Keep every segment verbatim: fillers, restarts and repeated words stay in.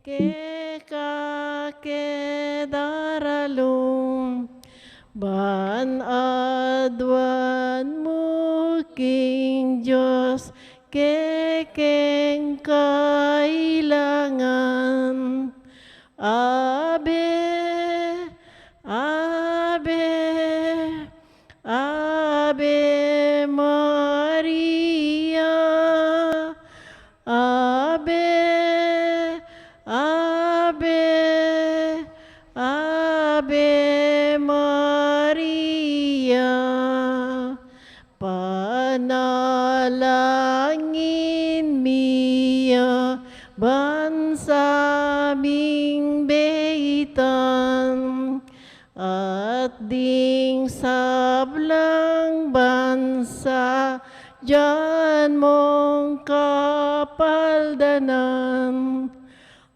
keka ke daralung, ban aduan mu king Dios kekeng kailangan. Ave, Ave, Ave Maria. Ave, Ave, Ave Maria. Panalangin mi ya ban sa ming beitan, at ding sablang bansa dyan mong kapaldanan.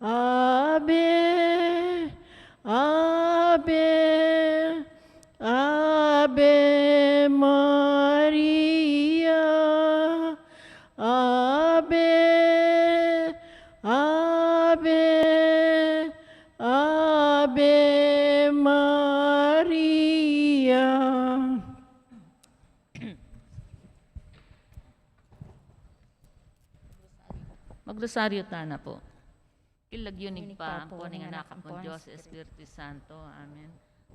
Ave, Ave, Ave Maria. Ave, Ave, Ave Maria. Magrosaryo tana pu. King lagyu ning Ibpa, ampo ning Anak, ampon Diyos Espiritu Santo. Amen.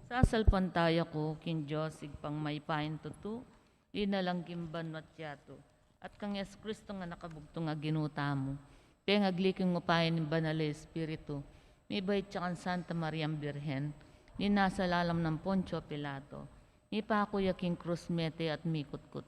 Sasalpantaya ku king Diyos, Ibpang mayupayang tutu, linalang king banua't yatu, at kang Jesucristo a Anak a bugtung a Ginu tamu, pengagli king upaya ning Banal a Espiritu, mibait ya kang Santa Mariang Birhen, linasa lalam nang Poncio Pilato, mipaku ya king krus, mete at mikutkut.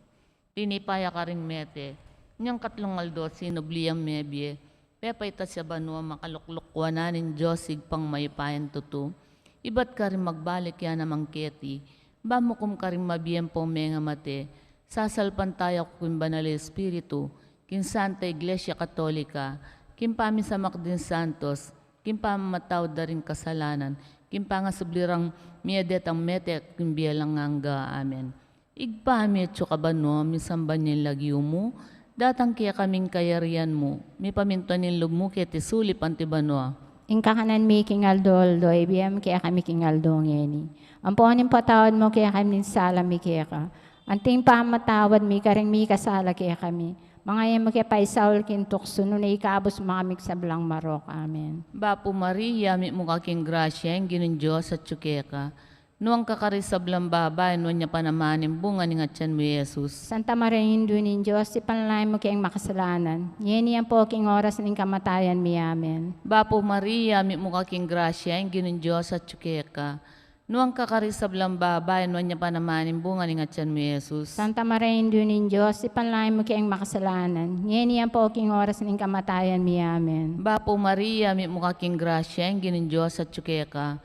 Tinipa ya karing mete, inyang katlung aldo sinubli yang mebie, pepaitas ya banua, makalukluk wanan ning Dios Ibpang mayupayang tutu. Ibat karin magbalik ya naman keti, ba mukum karing mabie ampong mengamate. Sasalpantaya ku king Banal a Espiritu, king Santa Iglesia Katolika, king pamisamak ding santos, king pamamatawad da ring kasalanan, king pangasubli rang mie detang mete, king bie alang angga. Amen. Ibpa mi atsu ka banua, misamban ya ing lagyu mu, datang kekami ing kayarian mu, mipamintuan ing lub mu keti sulip anti banua. Ing kakanan mi king aldo-aldo, ibie mu kekami king aldo ngeni. Ampon ipatawad mu kekami ing sala mi keka, anti ing pamamatawad mi karing mikasala kekami. Manga e mu ke paisaul king tuksu, nune ikabus mu kami king sablang marok. Amen. Bapu Maria, mitmu ka king grasya, ing Ginung Dios atsu keka. Nuan ka karing sablang babai, nuan ya pa naman ing bunga ning atyan mu, i Jesus. Santa Maria, Indu ning Dios, ipanalangin mu keng makasalanan, ngeni ampo king oras ning kamatayan mi. Amen. Bapu Maria, mitmu ka king grasya, ing Ginung Dios atsu keka. Nuan ka karing sablang babai, nuan ya pa naman ing bunga ning atyan mu, i Jesus. Santa Maria, Indu ning Dios, ipanalangin mu keng makasalanan, ngeni ampo king oras ning kamatayan mi. Amen. Bapu Maria, mitmu ka king grasya, ing Ginung Dios atsu keka.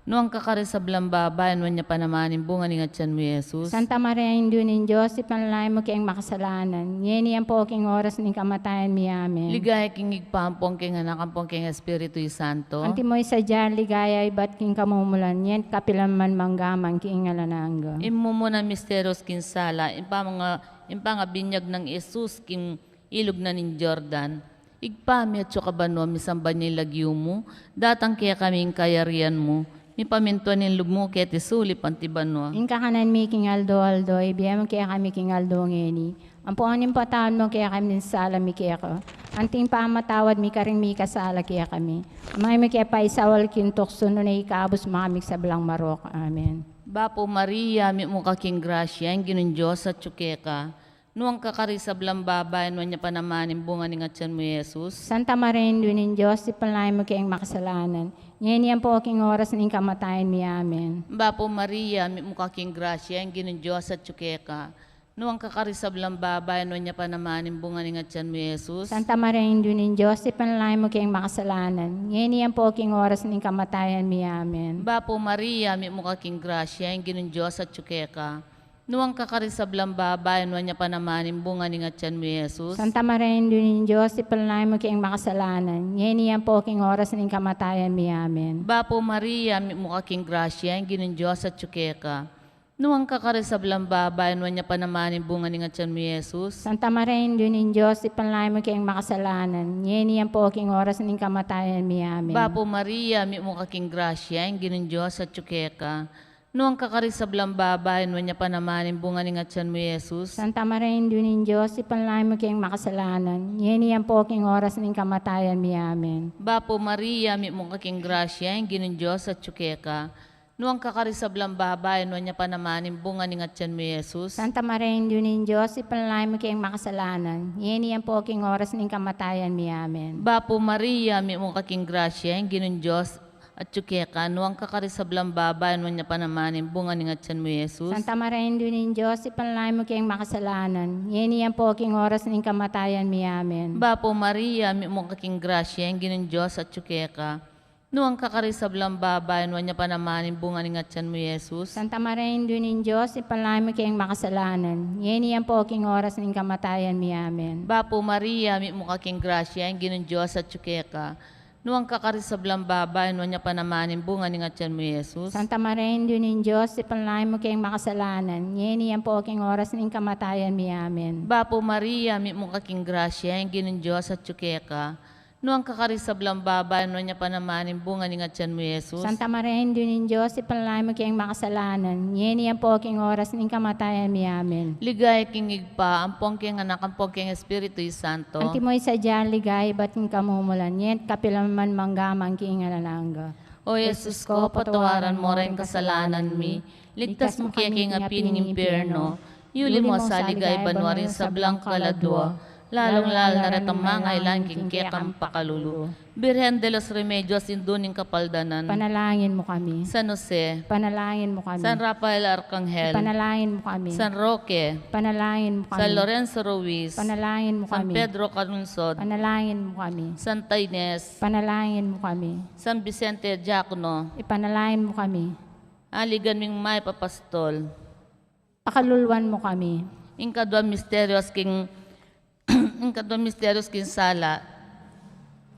Nuan ka karing sablang babai, nuan ya pa naman ing bunga ning atyan mu, i Jesus. Santa Maria, Indu ning Dios, ipanalangin mu keng makasalanan, ngeni ampo king oras ning kamatayan mi. Amen. Ligaya king Ibpa, ampon keng Anak, ampon keng Espiritu Santo. Antimo ing sadya, ligaya, ibat king kamumulan, ngeni at kapilan man, mangga man king alang angga. Ing mumunang misterios king sala, ing pamanga-, ing pangabinyag nang Jesus king ilug na ning Jordan. Ibpa mi atsu ka banua, misamban ya ing lagyu mu, datang kekami ing kayarian mu, mipamintuan ing lub mu keti sulip anti banua. Ing kakanan mi king aldo-aldo, ibie mu kekami king aldo ngeni. Ampon ipatawad mu kekami ing sala mi keka, anti ing pamamatawad mi karing mikasala kekami. E mu ke paisaul king tuksu, nune ikabus mu kami king sablang marok. Amen. Bapu Maria, mitmu ka king grasya, ing Ginung Dios atsu keka. Nuan ka karing sablang babai, nuan ya pa naman ing bunga ning atyan mu, i Jesus. Santa Maria, Indu ning Dios, ipanalangin mu keng makasalanan, ngeni ampo king oras ning kamatayan mi. Amen. Bapu Maria, mitmu ka king grasya, ing Ginung Dios atsu keka. Nuan ka karing sablang babai, nuan ya pa naman ing bunga ning atyan mu, i Jesus. Santa Maria, Indu ning Dios, ipanalangin mu keng makasalanan, ngeni ampo king oras ning kamatayan mi. Amen. Bapu Maria, mitmu ka king grasya, ing Ginung Dios atsu keka. Nuan ka karing sablang babai, nuan ya pa naman ing bunga ning atyan mu, i Jesus. Santa Maria, Indu ning Dios, ipanalangin mu keng makasalanan, ngeni ampo king oras ning kamatayan mi. Amen. Bapu Maria, mitmu ka king grasya, ing Ginung Dios atsu keka. Nuan ka karing sablang babai, nuan ya pa naman ing bunga ning atian mu, Jesus. Santa Maria, Indu ning Dios, ipanalangin mu keng makasalanan, ngeni ampo king oras ning kamatayan mi. Amen. Bapu Maria, mitmu ka king grasya, ing Ginung Dios atyu keka. Nuan ka karing sablang babai, nuan ya pa naman ing bunga ning atian mu, Jesus. Santa Maria, Indu ning Dios, ipanalangin mu keng makasalanan, ngeni ampo king oras ning kamatayan mi. Amen. Bapu Maria, mitmu ka king grasya, ing Ginung Dios atyu keka. Nuan ka karing sablang babai, nuan ya pa naman ing bunga ning atian mu, Jesus. Santa Maria, Indu ning Dios, ipanalangin mu keng makasalanan, ngeni ampo king oras ning kamatayan mi. Amen. Bapu Maria, mitmu ka king grasya, ing Ginung Dios atyu keka. Nuan ka karing sablang babai, nuan ya pa naman ing bunga ning atian mu, Jesus. Santa Maria, Indu ning Dios, ipanalangin mu keng makasalanan, ngeni ampo king oras ning kamatayan mi. Amen. Bapu Maria, mitmu ka king grasya, ing Ginung Dios atyu keka. Nuan ka karing sablang babai, nuan ya pa naman ing bunga ning atian mu, Jesus. Santa Maria, Indu ning Dios, ipanalangin mu keng makasalanan, ngeni ampo king oras ning kamatayan mi. Amen. Bapu Maria, mitmu ka king grasya, ing Ginung Dios atyu keka. Nuan ka karing sablang babai, nuan ya pa naman ing bunga ning atian mu, Jesus. Santa Maria, Indu ning Dios, ipanalangin mu keng makasalanan, ngeni ampo king oras ning kamatayan mi. Amen. Bapu Maria, mitmu ka king grasya, ing Ginung Dios atyu keka. Nuan ka karing sablang babai, nuan ya pa naman ing bunga ning atian mu, Jesus. Santa Maria, Indu ning Dios, ipanalangin mu keng makasalanan, ngeni ampo king oras ning kamatayan mi. Amen. Ligaya king Ibpa, ampon king Anak, ampon king Espiritu Santo. Antimo ing sadya ing ligaya ibat king kamumulan, ngeni at kapilan man, mangga man king alang angga. O Jesus ko, patawaran mu ring kasalanan mi, ligtas mu kami king api ning impyerno, yuli mu sa ligaya banua ring sablang kaladua, lalung-lalu na retang mangailangan king kekang pakalulu. Birhen de los Remedios, Indu ning Kapaldanan, ipanalangin mu kami. San Jose, ipanalangin mu kami. San Rafael Arcangel, ipanalangin mu kami. San Roque, ipanalangin mu kami. San Lorenzo Ruiz, ipanalangin mu kami. San Pedro Calungsod, ipanalangin mu kami. Santa Ines, ipanalangin mu kami. San Vicente Diacono, ipanalangin mu kami. Aligan ming mayap a pastol, pakaluluan mu kami. Ing kaduang misterios king, ing kaduang misterios king sala,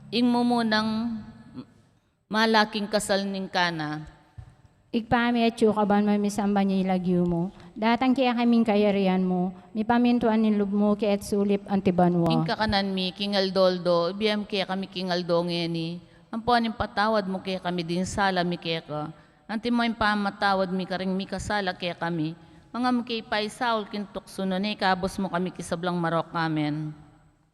ing mumunang malaking kasal ning Cana. Ibpa mi, atsu ka banua, misamban ya ing lagyu mu, datang kekami ing kayarian mu, mipamintuan ing lub mu keti sulip anti banua. Ing kakanan mi king aldo-aldo ibie mu kekami king aldo ngeni, ampon ipatawad mu kekami ding sala mi keka, antimo ing pamamatawad mi karing mikasala kekami. Manga mu ke paisaul king tuksu, nune ikabus mu kami king sablang marok. Amen.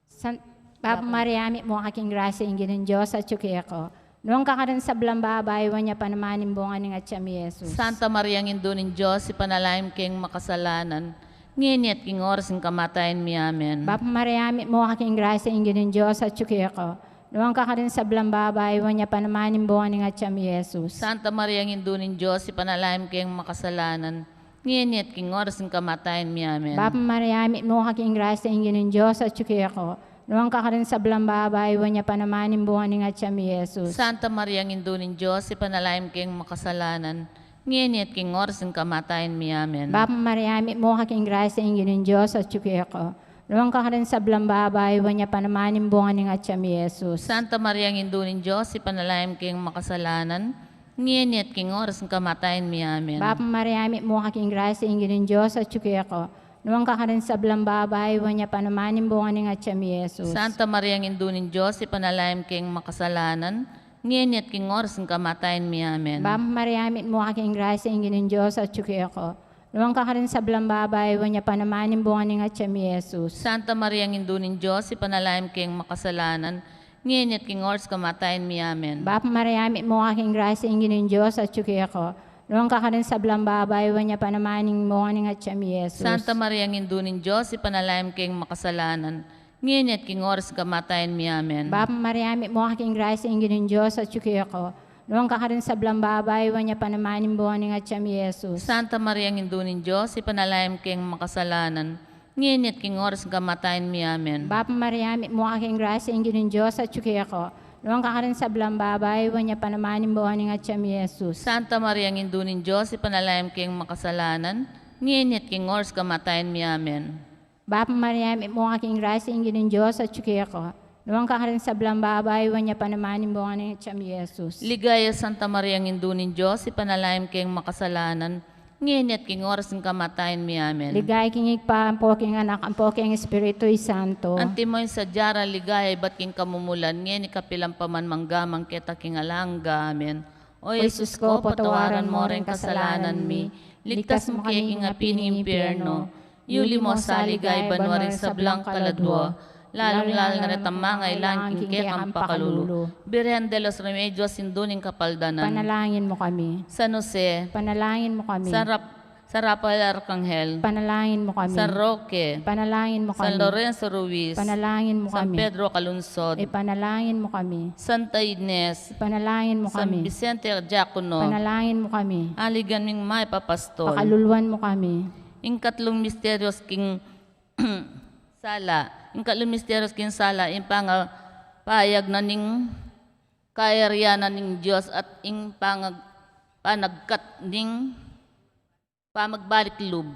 San-, Bapu Maria, mitmu ka king grasya, ing Ginung Dios atyu keka. Nuan ka karing sablang babai, nuan ya pa naman ing bunga ning atyan mu, i Jesus. Santa Maria, Indu ning Dios, ipanalangin mu keng makasalanan, ngeni at king oras ning kamatayan mi. Amen. Bapu Maria, mitmu ka king grasya, ing Ginung Dios atyu keka. Nuan ka karing sablang babai, nuan ya pa naman ing bunga ning atyan mu, i Jesus. Santa Maria, Indu ning Dios, ipanalangin mu keng makasalanan, ngeni at king oras ning kamatayan mi. Amen. Bapu Maria, mitmu ka king grasya, ing Ginung Dios atyu keka. Nuan ka karing sablang babai, nuan ya pa naman ing bunga ning atyan mu, i Jesus. Santa Maria, Indu ning Dios, ipanalangin mu keng makasalanan, ngeni at king oras ning kamatayan mi. Amen. Bapu Maria, mitmu ka king grasya, ing Ginung Dios atyu keka. Nuan ka karing sablang babai, nuan ya pa naman ing bunga ning atyan mu, i Jesus. Santa Maria, Indu ning Dios, ipanalangin mu keng makasalanan, ngeni at king oras ning kamatayan mi. Amen. Bapu Maria, mitmu ka king grasya, ing Ginung Dios atyu keka. Nuan ka karing sablang babai, nuan ya pa naman ing bunga ning atyan mu, i Jesus. Santa Maria, Indu ning Dios, ipanalangin mu keng makasalanan, ngeni at king oras ning kamatayan mi. Amen. Bapu Maria, mitmu ka king grasya, ing Ginung Dios atyu keka. Nuan ka karing sablang babai, nuan ya pa naman ing bunga ning atyan mu, i Jesus. Santa Maria, Indu ning Dios, ipanalangin mu keng makasalanan, ngeni at king oras kamatayan mi. Amen. Bapu Maria, mitmu ka king grasya, ing Ginung Dios atyu keka. Nuan ka karing sablang babai, nuan ya pa naman ing bunga ning atyan mu, i Jesus. Santa Maria, Indu ning Dios, ipanalangin mu keng makasalanan, ngeni at king oras kamatayan mi. Amen. Bapu Maria, mitmu ka king grasya, ing Ginung Dios atyu keka. Nuan ka karing sablang babai, nuan ya pa naman ing bunga ning atyan mu, i Jesus. Santa Maria, Indu ning Dios, ipanalangin mu keng makasalanan, ngeni at king oras kamatayan mi. Amen. Bapu Maria, mitmu ka king grasya, ing Ginung Dios atyu keka. Nuan ka karing sablang babai, nuan ya pa naman ing bunga ning atyan mu, i Jesus. Santa Maria, Indu ning Dios, ipanalangin mu keng makasalanan, ngeni at king oras kamatayan mi. Amen. Bapu Maria, mitmu ka king grasya, ing Ginung Dios atyu keka. Nuan ka karing sablang babai, nuan ya pa naman ing bunga ning atyan mu, i Jesus. Ligaya, Santa Maria, Indu ning Dios, ipanalangin mu keng makasalanan, Ngeni at king oras ning kamatayan mi. Amen. Ligaya king Ibpa, ampo king Anak, ampo king Espiritu Santo. Antimo ing sadya rang ligaya ibat king kamumulan, ngeni kapilan pa man mangga man keta king alang angga. Amen. O Jesus ko, patawaran mo ring kasalanan mi, ligtas mu kami king api ning impyerno, yuli mo sa ligaya banua ring sablang kaladua, lalung-lalu na retang mangailangan king kekang pakalulu. Birhen de los Remedios, Indu ning Kapaldanan. Panalangin mu kami. San Jose. Panalangin mu kami. San Rap-, San Rafael Arkanghel. Panalangin mu kami. San Roque. Panalangin mu kami. San Lorenzo Ruiz. Panalangin mu kami. San Pedro Calungsod. Ipanalangin mu kami. Santa Ines. Ipanalangin mu kami. San Vicente Diacono. Panalangin mu kami. Aligan ming mayap a pastor. Pakaluluan mu kami. Ing katlung misterios king sala. Ing katlung misterios king sala, ing pangapayag na ning kayarian na ning Dios at ing pangag-, panagkat ning pamagbalik lub.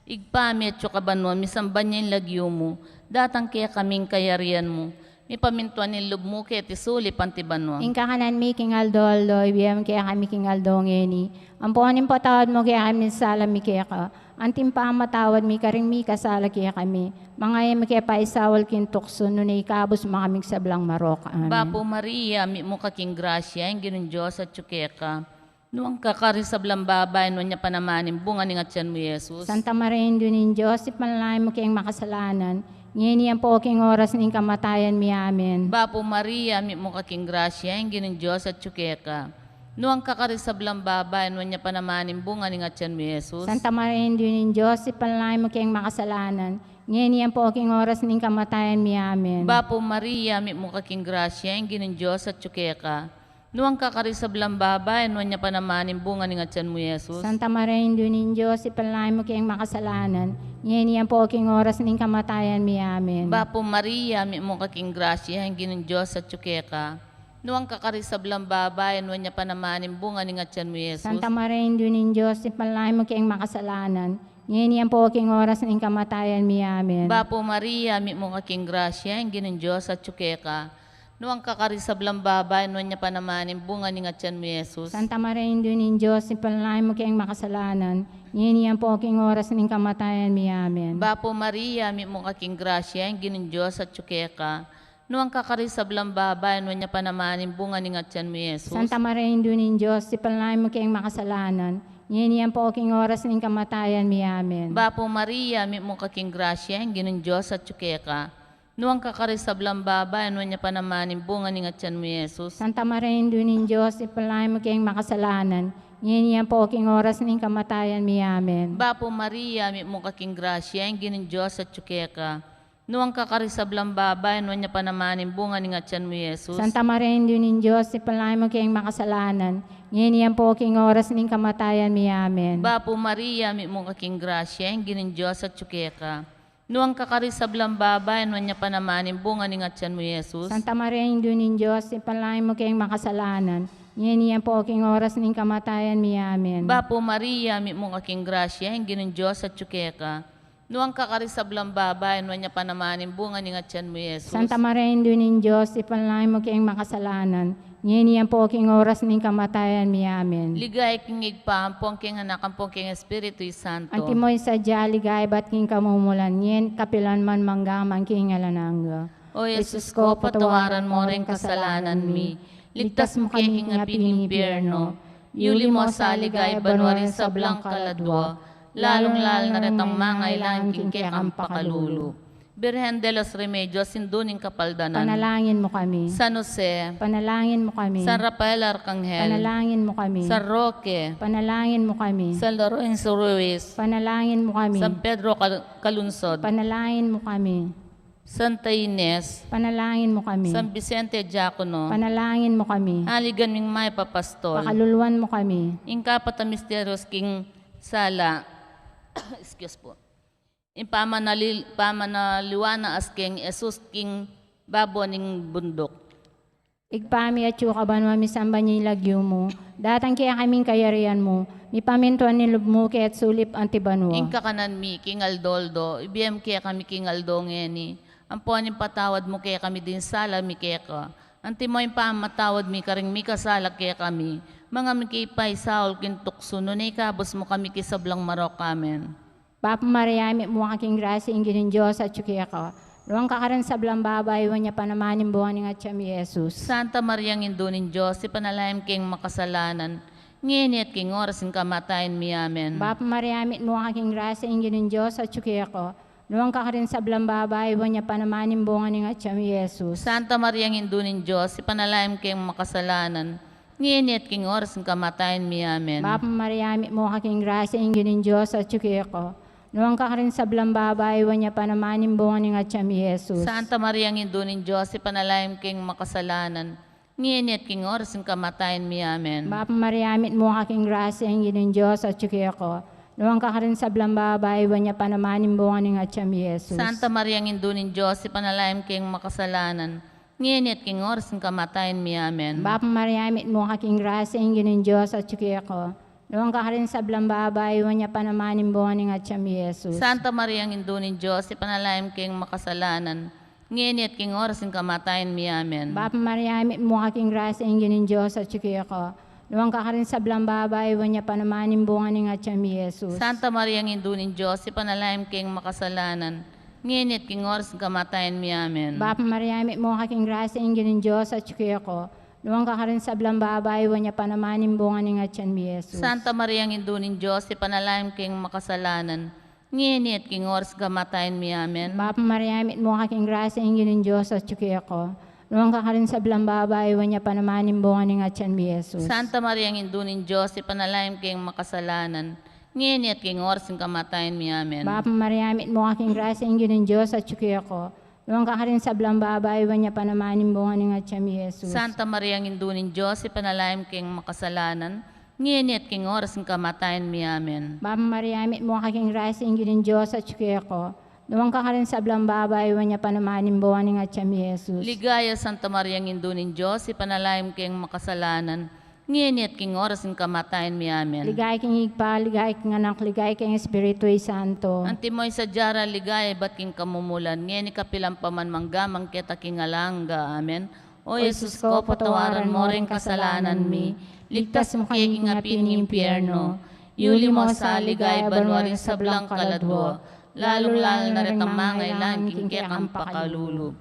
Ibpa mi atsu ka banua, misamban ya ing lagyu mu, datang kekami ing kayarian mu, mipamintuan ing lub mu keti sulip anti banua. Ing kakanan mi king aldo-aldo, ibie mu kekami king aldo ngeni. Ampon ipatawad mu kekami ing sala mi keka, anti ing pamamatawad mi karing mikasala kekami. Manga e mu ke paisaul king tuksu, nune ikabus mu kami king sablang marok. Amen. Bapu Maria, mitmu ka king grasya, ing Ginung Dios atsu keka. Nuan ka karing sablang babai, nuan ya pa naman ing bunga ning atyan mu, Jesus. Santa Maria, Indu ning Dios, ipanalangin mu keng makasalanan, ngeni ampo king oras ning kamatayan mi. Amen. Bapu Maria, mitmu ka king grasya, ing Ginung Dios atsu keka. Nuan ka karing sablang babai, nuan ya pa naman ing bunga ning atyan mu, Jesus. Santa Maria, Indu ning Dios, ipanalangin mu keng makasalanan, ngeni ampo king oras ning kamatayan mi. Amen. Bapu Maria, mitmu ka king grasya, ing Ginung Dios atsu keka. Nuan ka karing sablang babai, nuan ya pa naman ing bunga ning atyan mu, Jesus. Santa Maria, Indu ning Dios, ipanalangin mu keng makasalanan, ngeni ampo king oras ning kamatayan mi. Amen. Bapu Maria, mitmu ka king grasya, ing Ginung Dios atsu keka. Nuan ka karing sablang babai, nuan ya pa naman ing bunga ning atyan mu, Jesus. Santa Maria, Indu ning Dios, ipanalangin mu keng makasalanan, ngeni ampo king oras ning kamatayan mi. Amen. Bapu Maria, mitmu ka king grasya, ing Ginung Dios atsu keka. Nuan ka karing sablang babai, nuan ya pa naman ing bunga ning atyan mu, Jesus. Santa Maria, Indu ning Dios, ipanalangin mu keng makasalanan, ngeni ampo king oras ning kamatayan mi. Amen. Bapu Maria, mitmu ka king grasya, ing Ginung Dios atsu keka. Nuan ka karing sablang babai, nuan ya pa naman ing bunga ning atyan mu, Jesus. Santa Maria, Indu ning Dios, ipanalangin mu keng makasalanan, ngeni ampo king oras ning kamatayan mi. Amen. Bapu Maria, mitmu ka king grasya, ing Ginung Dios atsu keka. Nuan ka karing sablang babai, nuan ya pa naman ing bunga ning atyan mu, Jesus. Santa Maria, Indu ning Dios, ipanalangin mu keng makasalanan, ngeni ampo king oras ning kamatayan mi. Amen. Bapu Maria, mitmu ka king grasya, ing Ginung Dios atsu keka. Nuan ka karing sablang babai, nuan ya pa naman ing bunga ning atyan mu, Jesus. Santa Maria, Indu ning Dios, ipanalangin mu keng makasalanan, ngeni ampo king oras ning kamatayan mi. Amen. Bapu Maria, mitmu ka king grasya, ing Ginung Dios atsu keka. Nuan ka karing sablang babai, nuan ya pa naman ing bunga ning atyan mu, Jesus. Santa Maria, Indu ning Dios, ipanalangin mu keng makasalanan, ngeni ampo king oras ning kamatayan mi. Amen. Bapu Maria, mitmu ka king grasya, ing Ginung Dios atsu keka. Nuan ka karing sablang babai, nuan ya pa naman ing bunga ning atyan mu, Jesus. Santa Maria, Indu ning Dios, ipanalangin mu keng makasalanan, ngeni ampo king oras ning kamatayan mi. Amen. Ligaya king Ibpa, ampo king Anak, ampo king Espiritu Santo. Antimo ing sadya ligaya ibat king kamumulan, ngeni kapilan man mangga man king alang angga. O Jesus ko, patawaran mo ring kasalanan mi, ligtas mu kami king api ning impyerno, yuli mo sa ligaya banua ring sablang kaladua, lalung-lalu na retang mangailangan king kekang pakalulu. Birhen de los Remedios, Indu ning Kapaldanan. Panalangin mu kami. San Jose. Panalangin mu kami. San Rafael Arkanghel. Panalangin mu kami. San Roque. Panalangin mu kami. San Lorenzo Ruiz. Panalangin mu kami. San Pedro Cal-, Calungsod. Panalangin mu kami. Santa Ines. Panalangin mu kami. San Vicente Diacono. Panalangin mu kami. Aligan ming mayap a pastor. Pakaluluan mu kami. Ing kapat a misterios king sala. Excuse po. Ing pamanali-, pamanaliwanan na king Jesus king babo ning bunduk. Ibpa mi atsu ka banua, misamban ya ing lagyu mu, datang kekami ing kayarian mu, mipamintuan ing lub mu keti sulip anti banua. Ing kakanan mi king aldo-aldo, ibie mu kekami king aldo ngeni, ampon ipatawad mu kekami ding sala mi keka, antimo ing pamamatawad mi karing mikasala kekami, Manga miki paisaul king tuksu, nune ikabus mu kami king sablang marok. Amen. Bapu Maria, mitmu ka king grasya, ing Ginung Dios atyu keka. Nuan ka karing sablang babai, nuan ya pa naman ing bunga ning atyan mu, i Jesus. Santa Maria, Indu ning Dios, ipanalangin mu keng makasalanan, ngeni at king oras ning kamatayan mi. Amen. Bapu Maria, mitmu ka king grasya, ing Ginung Dios atyu keka. Nuan ka karing sablang babai, nuan ya pa naman ing bunga ning atyan mu, i Jesus. Santa Maria, Indu ning Dios, ipanalangin mu keng makasalanan, ngeni at king oras ning kamatayan mi. Amen. Bapu Maria, mitmu ka king grasya, ing Ginung Dios atyu keka. Nuan ka karing sablang babai, nuan ya pa naman ing bunga ning atyan mu, i Jesus. Santa Maria, Indu ning Dios, ipanalangin mu keng makasalanan, ngeni at king oras ning kamatayan mi. Amen. Bapu Maria, mitmu ka king grasya, ing Ginung Dios atyu keka. Nuan ka karing sablang babai, nuan ya pa naman ing bunga ning atyan mu, i Jesus. Santa Maria, Indu ning Dios, ipanalangin mu keng makasalanan, ngeni at king oras ning kamatayan mi. Amen. Bapu Maria, mitmu ka king grasya, ing Ginung Dios atyu keka. Nuan ka karing sablang babai, nuan ya pa naman ing bunga ning atyan mu, i Jesus. Santa Maria, Indu ning Dios, ipanalangin mu keng makasalanan, ngeni at king oras ning kamatayan mi. Amen. Bapu Maria, mitmu ka king grasya, ing Ginung Dios atyu keka. Nuan ka karing sablang babai, nuan ya pa naman ing bunga ning atyan mu, i Jesus. Santa Maria, Indu ning Dios, ipanalangin mu keng makasalanan, ngeni at king oras ning kamatayan mi. Amen. Bapu Maria, mitmu ka king grasya, ing Ginung Dios atyu keka. Nuan ka karing sablang babai, nuan ya pa naman ing bunga ning atyan mu, i Jesus. Santa Maria, Indu ning Dios, ipanalangin mu keng makasalanan, ngeni at king oras ning kamatayan mi. Amen. Bapu Maria, mitmu ka king grasya, ing Ginung Dios atyu keka. Nuan ka karing sablang babai, nuan ya pa naman ing bunga ning atyan mu, i Jesus. Santa Maria, Indu ning Dios, ipanalangin mu keng makasalanan, ngeni at king oras ning kamatayan mi. Amen. Bapu Maria, mitmu ka king grasya, ing Ginung Dios atyu keka. Nuan ka karing sablang babai, nuan ya pa naman ing bunga ning atyan mu, i Jesus. Santa Maria, Indu ning Dios, ipanalangin mu keng makasalanan, ngeni at king oras ning kamatayan mi. Amen. Bapu Maria, mitmu ka king grasya, ing Ginung Dios atyu keka. Nuan ka karing sablang babai, nuan ya pa naman ing bunga ning atyan mu, i Jesus. Ligaya, Santa Maria, Indu ning Dios, ipanalangin mu keng makasalanan, ngeni at king oras ning kamatayan mi. Amen. Ligaya king Ibpa, ligaya king Anak, ligaya king Espiritu Santo. Antimo ing sadya rang ligaya ibat king kamumulan, ngeni kapilan pa man, mangga man king alang angga. Amen. O Jesus ko, patawaran mo ring kasalanan mi, ligtas mu kami king api ning impyerno, yuli mu sa ligaya banua ring sablang kaladua, lalung-lalu na retang mangailangan king kekang pakalulu.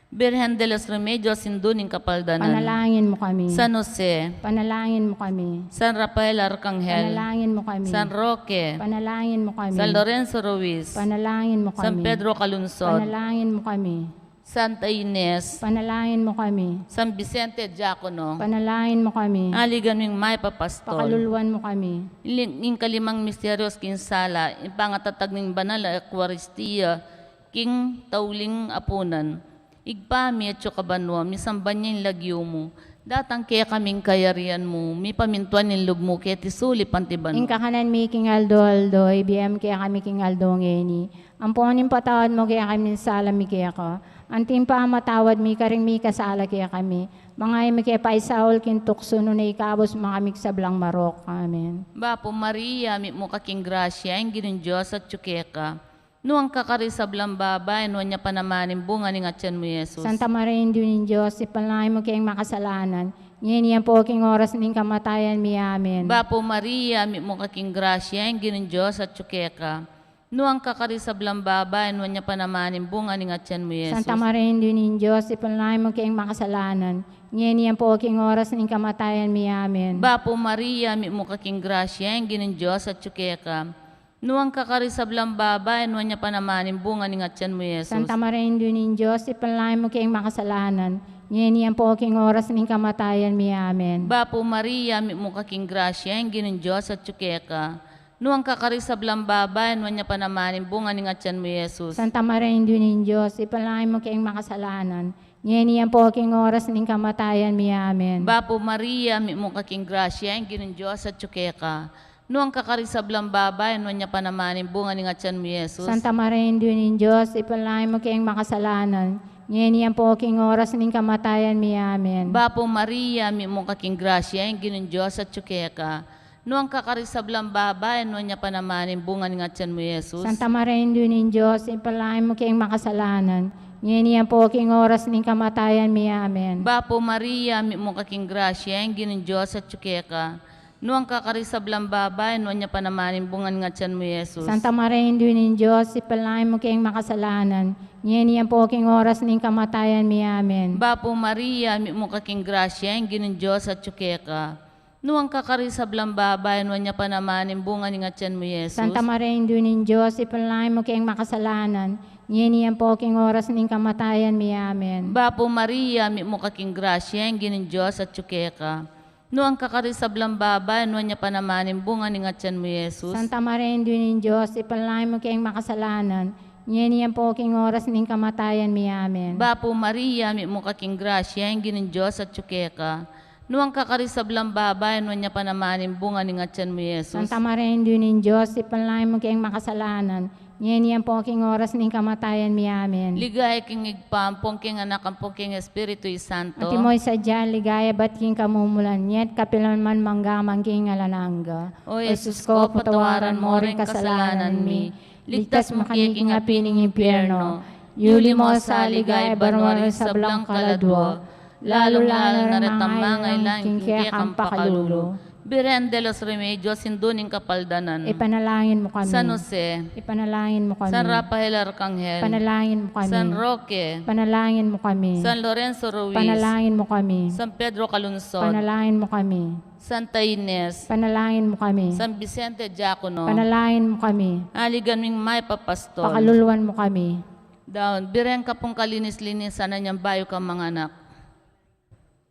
Birhen de los Remedios, Indu ning Kapaldanan. Panalangin mu kami. San Jose. Panalangin mu kami. San Rafael Arkanghel. Panalangin mu kami. San Roque. Panalangin mu kami. San Lorenzo Ruiz. Panalangin mu kami. San Pedro Calungsod. Panalangin mu kami. Santa Ines. Panalangin mu kami. San Vicente Diacono. Panalangin mu kami. Aligan ming mayap a pastor. Pakaluluan mu kami. Ing, ing kalimang misteryos king sala, ing pangatatag ning banal a Eukaristia king tauling apunan. Ibpa mi, atsu ka banua, misamban ya ing lagyu mu, datang kekami ing kayarian mu, mipamintuan ing lub mu keti sulip anti banua. Ing kakanan mi king aldo-aldo, ibie mu kekami king aldo ngeni. Ampon ipatawad mu kekami ing sala mi keka, anti ing pamamatawad mi karing mikasala kekami. Manga e mu ke paisaul king tuksu, nune ikabus mu kami king sablang marok. Amen. Bapu Maria, mitmu ka king grasya, ing Ginung Dios atsu keka. Nuan ka karing sablang babai, nuan ya pa naman ing bunga ning atyan mu, i Jesus. Santa Maria, Indu ning Dios, ipanalangin mu keng makasalanan, ngeni ampo king oras ning kamatayan mi. Amen. Bapu Maria, mitmu ka king grasya, ing Ginung Dios atsu keka. Nuan ka karing sablang babai, nuan ya pa naman ing bunga ning atyan mu, i Jesus. Santa Maria, Indu ning Dios, ipanalangin mu keng makasalanan, ngeni ampo king oras ning kamatayan mi. Amen. Bapu Maria, mitmu ka king grasya, ing Ginung Dios atsu keka. Nuan ka karing sablang babai, nuan ya pa naman ing bunga ning atyan mu, i Jesus. Santa Maria, Indu ning Dios, ipanalangin mu keng makasalanan, ngeni ampo king oras ning kamatayan mi. Amen. Bapu Maria, mitmu ka king grasya, ing Ginung Dios atsu keka. Nuan ka karing sablang babai, nuan ya pa naman ing bunga ning atyan mu, i Jesus. Santa Maria, Indu ning Dios, ipanalangin mu keng makasalanan, ngeni ampo king oras ning kamatayan mi. Amen. Bapu Maria, mitmu ka king grasya, ing Ginung Dios atsu keka. Nuan ka karing sablang babai, nuan ya pa naman ing bunga ning atyan mu, i Jesus. Santa Maria, Indu ning Dios, ipanalangin mu keng makasalanan, ngeni ampo king oras ning kamatayan mi. Amen. Bapu Maria, mitmu ka king grasya, ing Ginung Dios atsu keka. Nuan ka karing sablang babai, nuan ya pa naman ing bunga ning atyan mu, i Jesus. Santa Maria, Indu ning Dios, ipanalangin mu keng makasalanan, ngeni ampo king oras ning kamatayan mi. Amen. Bapu Maria, mitmu ka king grasya, ing Ginung Dios atyu keka. Nuan ka karing sablang babai, nuan ya pa naman ing bunga ning atian mu, Jesus. Santa Maria, Indu ning Dios, ipanalangin mu keng makasalanan, ngeni ampo king oras ning kamatayan mi. Amen. Bapu Maria, mitmu ka king grasya, ing Ginung Dios atyu keka. Nuan ka karing sablang babai, nuan ya pa naman ing bunga ning atian mu, Jesus. Santa Maria, Indu ning Dios, ipanalangin mu keng makasalanan, ngeni ampo king oras ning kamatayan mi. Amen. Bapu Maria, mitmu ka king grasya, ing Ginung Dios atyu keka. Nuan ka karing sablang babai, nuan ya pa naman ing bunga ning atian mu, Jesus. Santa Maria, Indu ning Dios, ipanalangin mu keng makasalanan, ngeni ampo king oras ning kamatayan mi. Amen. Bapu Maria, mitmu ka king grasya, ing Ginung Dios atyu keka. Nuan ka karing sablang babai, nuan ya pa naman ing bunga ning atian mu, Jesus. Santa Maria, Indu ning Dios, ipanalangin mu keng makasalanan, ngeni ampo king oras ning kamatayan mi. Amen. Ligaya king Ibpa, ampon king Anak, ampon king Espiritu Santo. Antimo ing sadya ning ligaya ibat king kamumulan, ngeni at kapilan man, mangga man king alang angga. O Jesus ko, patawaran mu ring kasalanan mi, ligtas mu kami king api ning impyerno, yuli mu sa king ligaya banua ring sablang kaladua, lalu-lalu na retang mangailangan king kekang pakalulu. Birhen de los Remedios, Indu ning Kapaldanan. Ipanalangin mu kami. San Jose. Ipanalangin mu kami. San Rafael Arkanghel. Ipanalangin mu kami. San Roque. Ipanalangin mu kami. San Lorenzo Ruiz. Ipanalangin mu kami. San Pedro Calungsod. Ipanalangin mu kami. Santa Ines. Ipanalangin mu kami. San Vicente Diacono. Ipanalangin mu kami. Aligan ming mayap a pastor. Pakaluluan mu kami. Daun, birhen ka pung kalinis-linisan nang bayu kang manganak.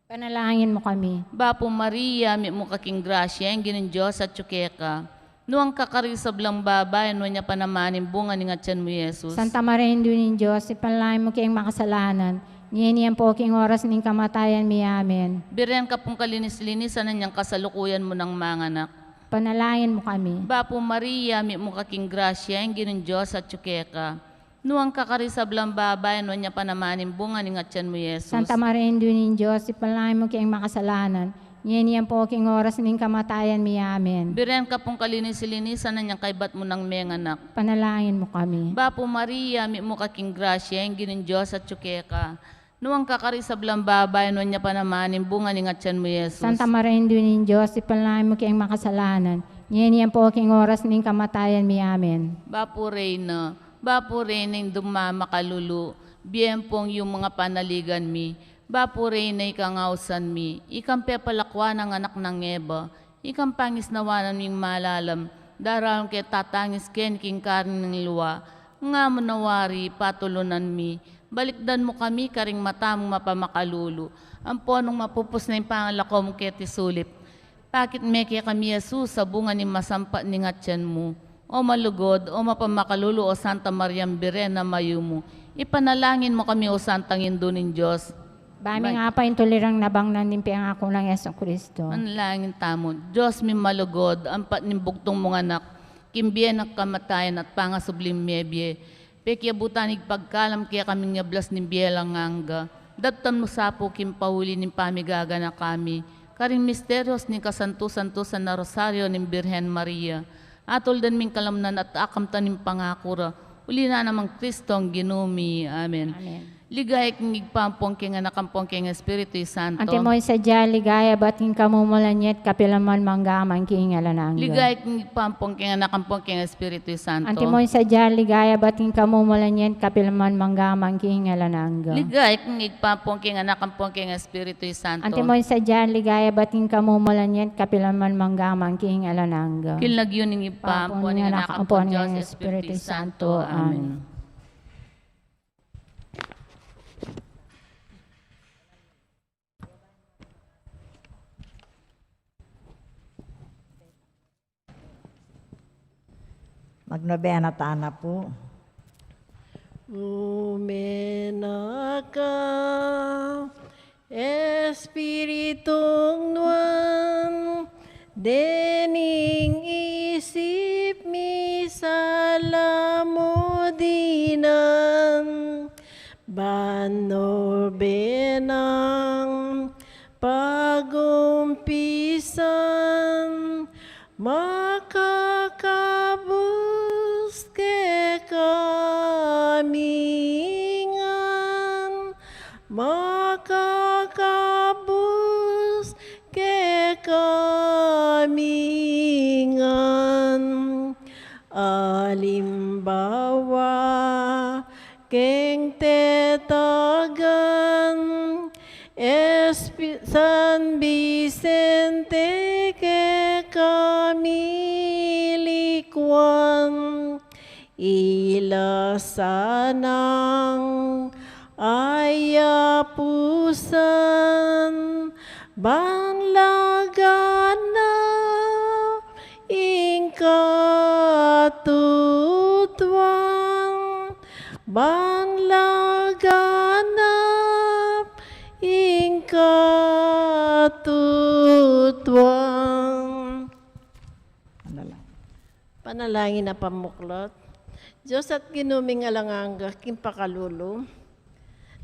Ipanalangin mu kami. Bapu Maria, mitmu ka king grasya, ing Ginung Dios atyu keka. Nuan ka karing sablang babai, nuan ya pa naman ing bunga ning atian mu, Jesus. Santa Maria, Indu ning Dios, ipanalangin mu keng makasalanan, ngeni ampo king oras ning kamatayan mi. Amen. Birhen ka pung kalinis-linisan nang kasalukuyan mu nang manganak. Ipanalangin mu kami. Bapu Maria, mitmu ka king grasya, ing Ginung Dios atyu keka. Nuan ka karing sablang babai, nuan ya pa naman ing bunga ning atian mu, Jesus. Santa Maria, Indu ning Dios, ipanalangin mu keng makasalanan, ngeni ampo king oras ning kamatayan mi. Amen. Birhen ka pung kalinis-linisan nang kaybat mu nang menganak. Ipanalangin mu kami. Bapu Maria, mitmu ka king grasya, ing Ginung Dios atyu keka. Nuan ka karing sablang babai, nuan ya pa naman ing bunga ning atian mu, Jesus. Santa Maria, Indu ning Dios, ipanalangin mu keng makasalanan, ngeni ampo king oras ning kamatayan mi. Amen. Bapu Reyna, Bapu Reyna, Indung mamakalulu, bie ampong yumu ing panaligan mi. Bapu Reyna, ika ing ausan mi, ika ing pepalakuan nang anak nang Eva, ika ing pangisnawan ning malalam, daraun ke tatangis keni king karne ning lua. Ngamu na wari patulunan mi, balikdan mu kami karing mata mung mapamakalulu, ampon nung mapupus na ing pangalako mu keti sulip, pakit me kekami i Jesus a bunga ning masampat ning atian mu. O malugud, o mapamakalulu, o Santa Mariang Birhen a mayumu, ipanalangin mu kami, o Santang Indu ning Dios. Ba mi nga pa ing tuliran nabangnan ning pengaku nang Jesucristo. Manalangin tamu. Dios mi malugud, ampat ning bugtung mung anak, king bie na kamatayan at pangasubling mebie, pekiabutan ing pagkalam kekami ing ablas ning bie alang angga. Daptan mu sa pu king pauli ning pamigaganaka mi karing misterios ning kasantu-santusan a Rosario ning Birhen Maria. Atuldan ming kalamnan at akamtan ing pangaku ra, uli na nang Kristong Ginu mi. Amen. Amen. Ligaya king Ibpa, ampon king Anak, ampon king Espiritu Santo. Antimo ing sadya ligaya ibat king kamumulan, ngeni at kapilan man, mangga man king alang angga. Ligaya king Ibpa, ampon king Anak, ampon king Espiritu Santo. Antimo ing sadya ligaya ibat king kamumulan, ngeni at kapilan man, mangga man king alang angga. Ligaya king Ibpa, ampon king Anak, ampon king Espiritu Santo. Antimo ing sadya ligaya ibat king kamumulan, ngeni at kapilan man, mangga man king alang angga. King lagyu ning Ibpa, ampon ning Anak, ampon ning Dios Espiritu Santo. Amen. Magnobena tana pu. Numena ka, Espiritung nuan, dening isip mi sala mu dinan, ban nobenang pagumpisan, makakabus kekami nga Alimbawa keng tetagan, Espi-, San Vicente kekami likuan, ila sanang ayapusan, ban laganap ing katutuan, ban laganap ing katutuan. Panalangin a pamuklat. Dios at Ginu ming alang angga king pakalulu,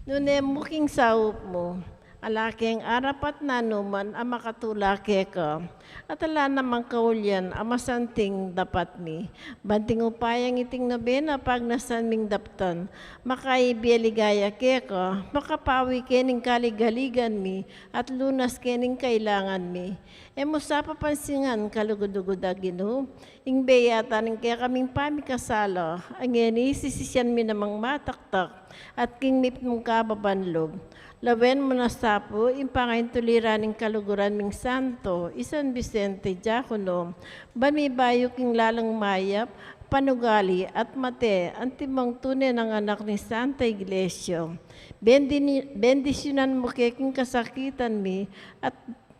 nune mu king saup mu, ala keng arapat nanuman a makatula keka, at ala namang kaulian a masanting dapat mi. Banting upayang iting nobena pagnasan ming daptan, makaibe ligaya keka, makapawi kening kaligaligan mi, at lunas kening kailangan mi. E mu sa papansingan kalugud-lugud a Ginu, ing beyatan ning kekaming pamikasala, a ngeni sisisian mi namang mataktak, at king mipnung kababanlug. Lawen mu na sa pu, ing pangaintulira ning kaluguran ming santo, i San Vicente Diacono, ban mibayu king lalang mayap, panugali, at mate, antimong tune nang anak ning Santa Iglesia. Bendi-, bendisyunan mu ke king kasakitan mi, at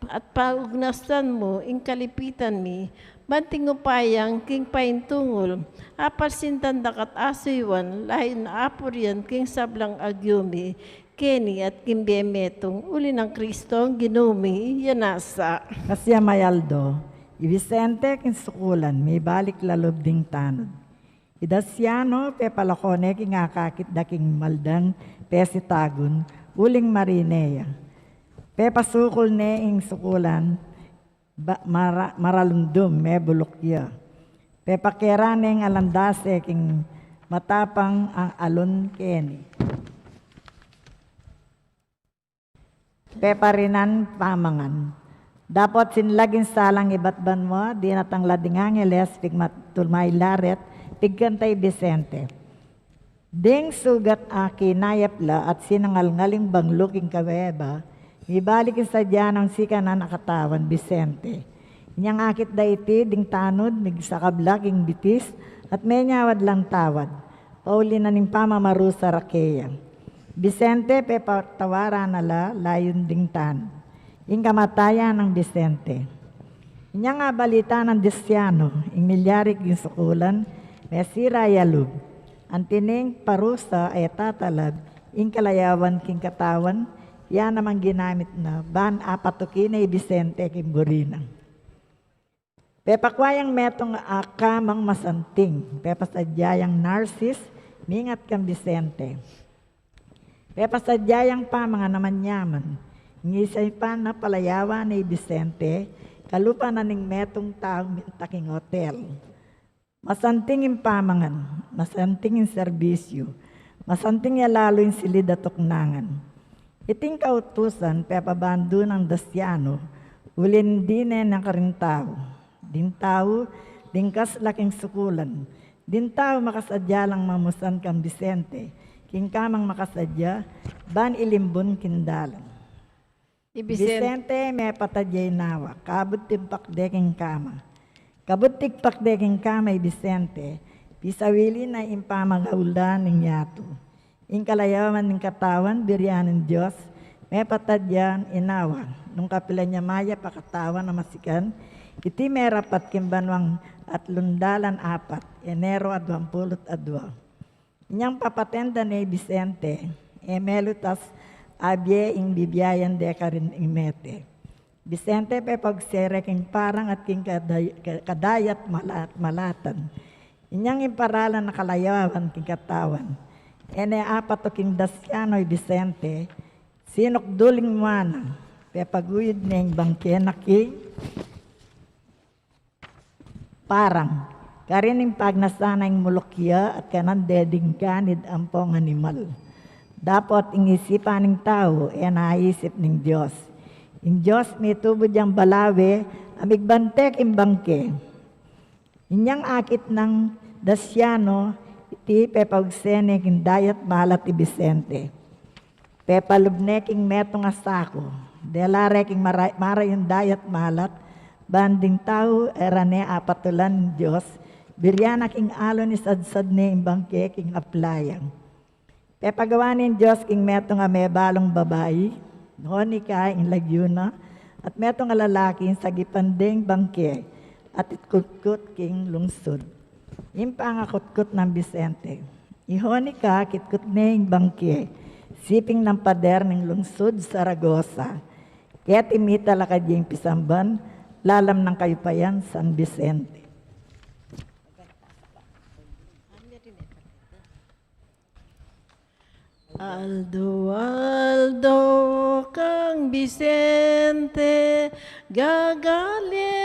at paugnasan mu ing kalipitan mi, banting upayang king paintungul, apalsintan dakat asuyuan, layun apurian king sablang agyu mi, keni at king bie metung, uli nang Kristong Ginu mi, ya nasa. Kasya mayaldo, i Vicente king sukulan, mibalik la lub ding tanud. I Daciano, pepalako ne king akakit da king maldang pesitagun, uling marine ya. Pepasukul ne ing sukulan, ba-, mara-, maralundum, mebuluk ya. Pepakera ne ing alandase king matapang a alun keni. Peparinan pamangan. Dapot sinlag ing salang ibat banua, dinatang la ding angeles, pigmatul mailaret, pigkanta i Vicente. Ding sugat a kinayap la at sinangalngal ing banglu king kuweba, mibalik ing sadya nang sikanan a katawan, Vicente. Inyang akit da iti ding tanud, migsakab la king bitis, at menyawad lang tawad. Pauli na ning pamamarusa ra keya. Vicente, pepatawaran na la, layun ding tanud. Ing kamatayan nang Vicente. Inyang abalita nang Daciano ing milyari king sukulan, mesira ya lub. Anti ning parusa e tatalab ing kalayawan king katawan, ya namang ginamit na, ban apatuki ne i Vicente king buri na. Pepakua yang metung a kamang masanting, pepasadya yang nurses, mingat kang Vicente. Pepasadya yang pamangan a manyaman, ngisay pa na palayawan ne i Vicente, kalupa na ning metung tau minta king hotel. Masanting ing pamangan, masanting ing serbisyu, masanting ya lalu ing silid a tuknangan. Iting kautusan pepabandu nang Daciano, uling dine na karing tau. Ding tau, ding kas la king sukulan. Ding tau makasadya lang mamusan kang Vicente, king kamang makasadya, ban ilimbun king dalan. I Vicente. Vicente, mepatadya inawa, kabud ing pakde king kama. Kabud ing pakde king kama i Vicente, pisawili na ing pamagaulan ning yatu. Ing kalayawan ning katawan, birian ning Dios, mepatadya inawa, nung kapilan ya mayap a katawan a masikan, iti merapat king banuang atlung dalan apat, Enero a duang pulu't adua. Inyang papatenda ne i Vicente, e melutas abie ing bibiayan de karin ing mete. Vicente, pepagsere king parang at king kaday-, ka-, kadayat malat-, malatan. Inyang imparalan a kalayawan king katawan. E ne apatuk king Daciano i Vicente, sinukdul ing muana, pepaguyud ne ing bangke na king parang, karin ing pagnasan na ing muluk ya at kanan de ding ganid ampong animal. Dapot ing isipan ning tau, e na isip ning Dios. Ing Dios mitubud yang balawe, a migbante king bangke. Inyang akit nang Dasiano, iti pepaugse ne king dayat malat i Vicente. Pepalub ne king metung a saku. Dela re king mara-, marayun dayat malat, ban ding tau e ra ne apatulan ning Dios, buri na king alon isadsad ne ing bangke king aplayang. Pepagawa ning Dios king metung a mebalung babai, Honika ing lagyu na, at metung a lalaki ing sagipan deng bangke, at itkutkut king lungsud. Ing pangakutkut nang Vicente. I Honika, kitkut ne ing bangke, siping nang pader ning lungsud Saragosa. Keti mitalakad ya ing pisamban, lalam nang Kayupayan, San Vicente. Aldo-aldo kang Vicente, gagale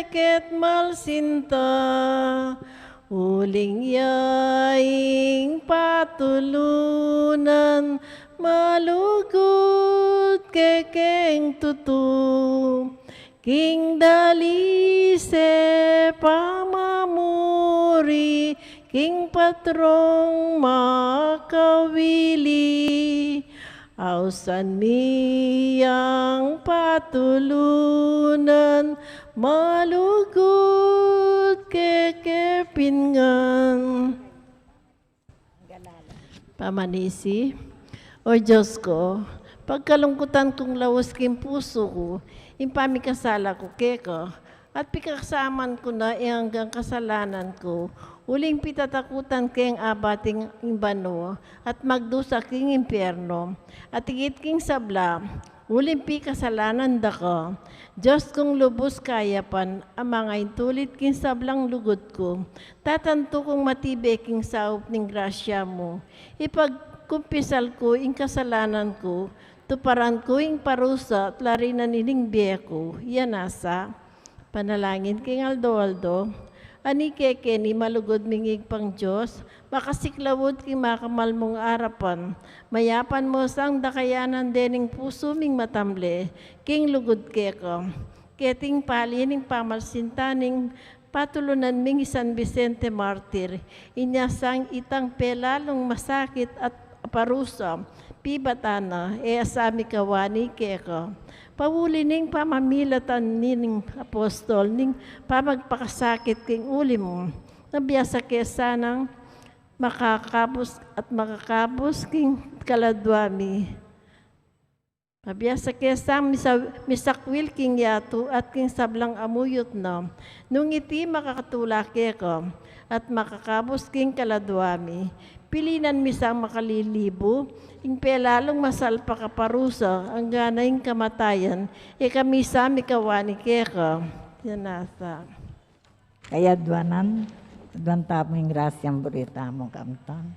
ket malsinta, uling ya ing patulunan, malugud ke keng tutu. King dalise pamamuri, king patrong makawili. Ausan mi yang patulunan, malugud ke kepingan. Pamanisi. O Dios ku, pagkalungkutan kung laus king pusu ku ing pamikasala ku keka, at pikaksaman ku na ing anggang kasalanan ku, uling pitatakutan keng abat ing banua, at magdusa king impiernu, at ikit king sabla, uling pikasalanan da ka. Dios kung lubus kayapan, a mangaintulit king sablang lugud ku, tatantu kung matibe king saup ning grasya mu. Ipagkumpisal ku ing kasalanan ku, tuparan ku ing parusa at larinan ining bie ku. Yan nasa. Panalangin king aldo-aldo. Ani kekeni, malugud ming Ibpang Dios, makasiklaud king makamal mung arapan. Mayapan mu sang dakayanan dening pusu ming matamle king lugud keka. Keting pali ning pamalsinta ning patulunan ming i San Vicente Martir, inya sang itang pelalung masakit at parusa, pibatan na, e asa mikawani keka. Pauli ning pamamilatan ning apostol ning pamagpakasakit king uli mu, na biasa ke sanang makakabus at makakabus king kaladua mi. Mabiasa ke sang misa-, misakwil king yatu at king sablang amuyut na. Nung iti makakatula keka at makakabus king kaladua mi, pilinan mi sang makalilibu ing pelalung masalpak a parusa, anggana ing kamatayan, e kami sa mikawani keka. Yan nasa. Kaya aduanan, aduan tamu ing grasyang buri tamu kamtan.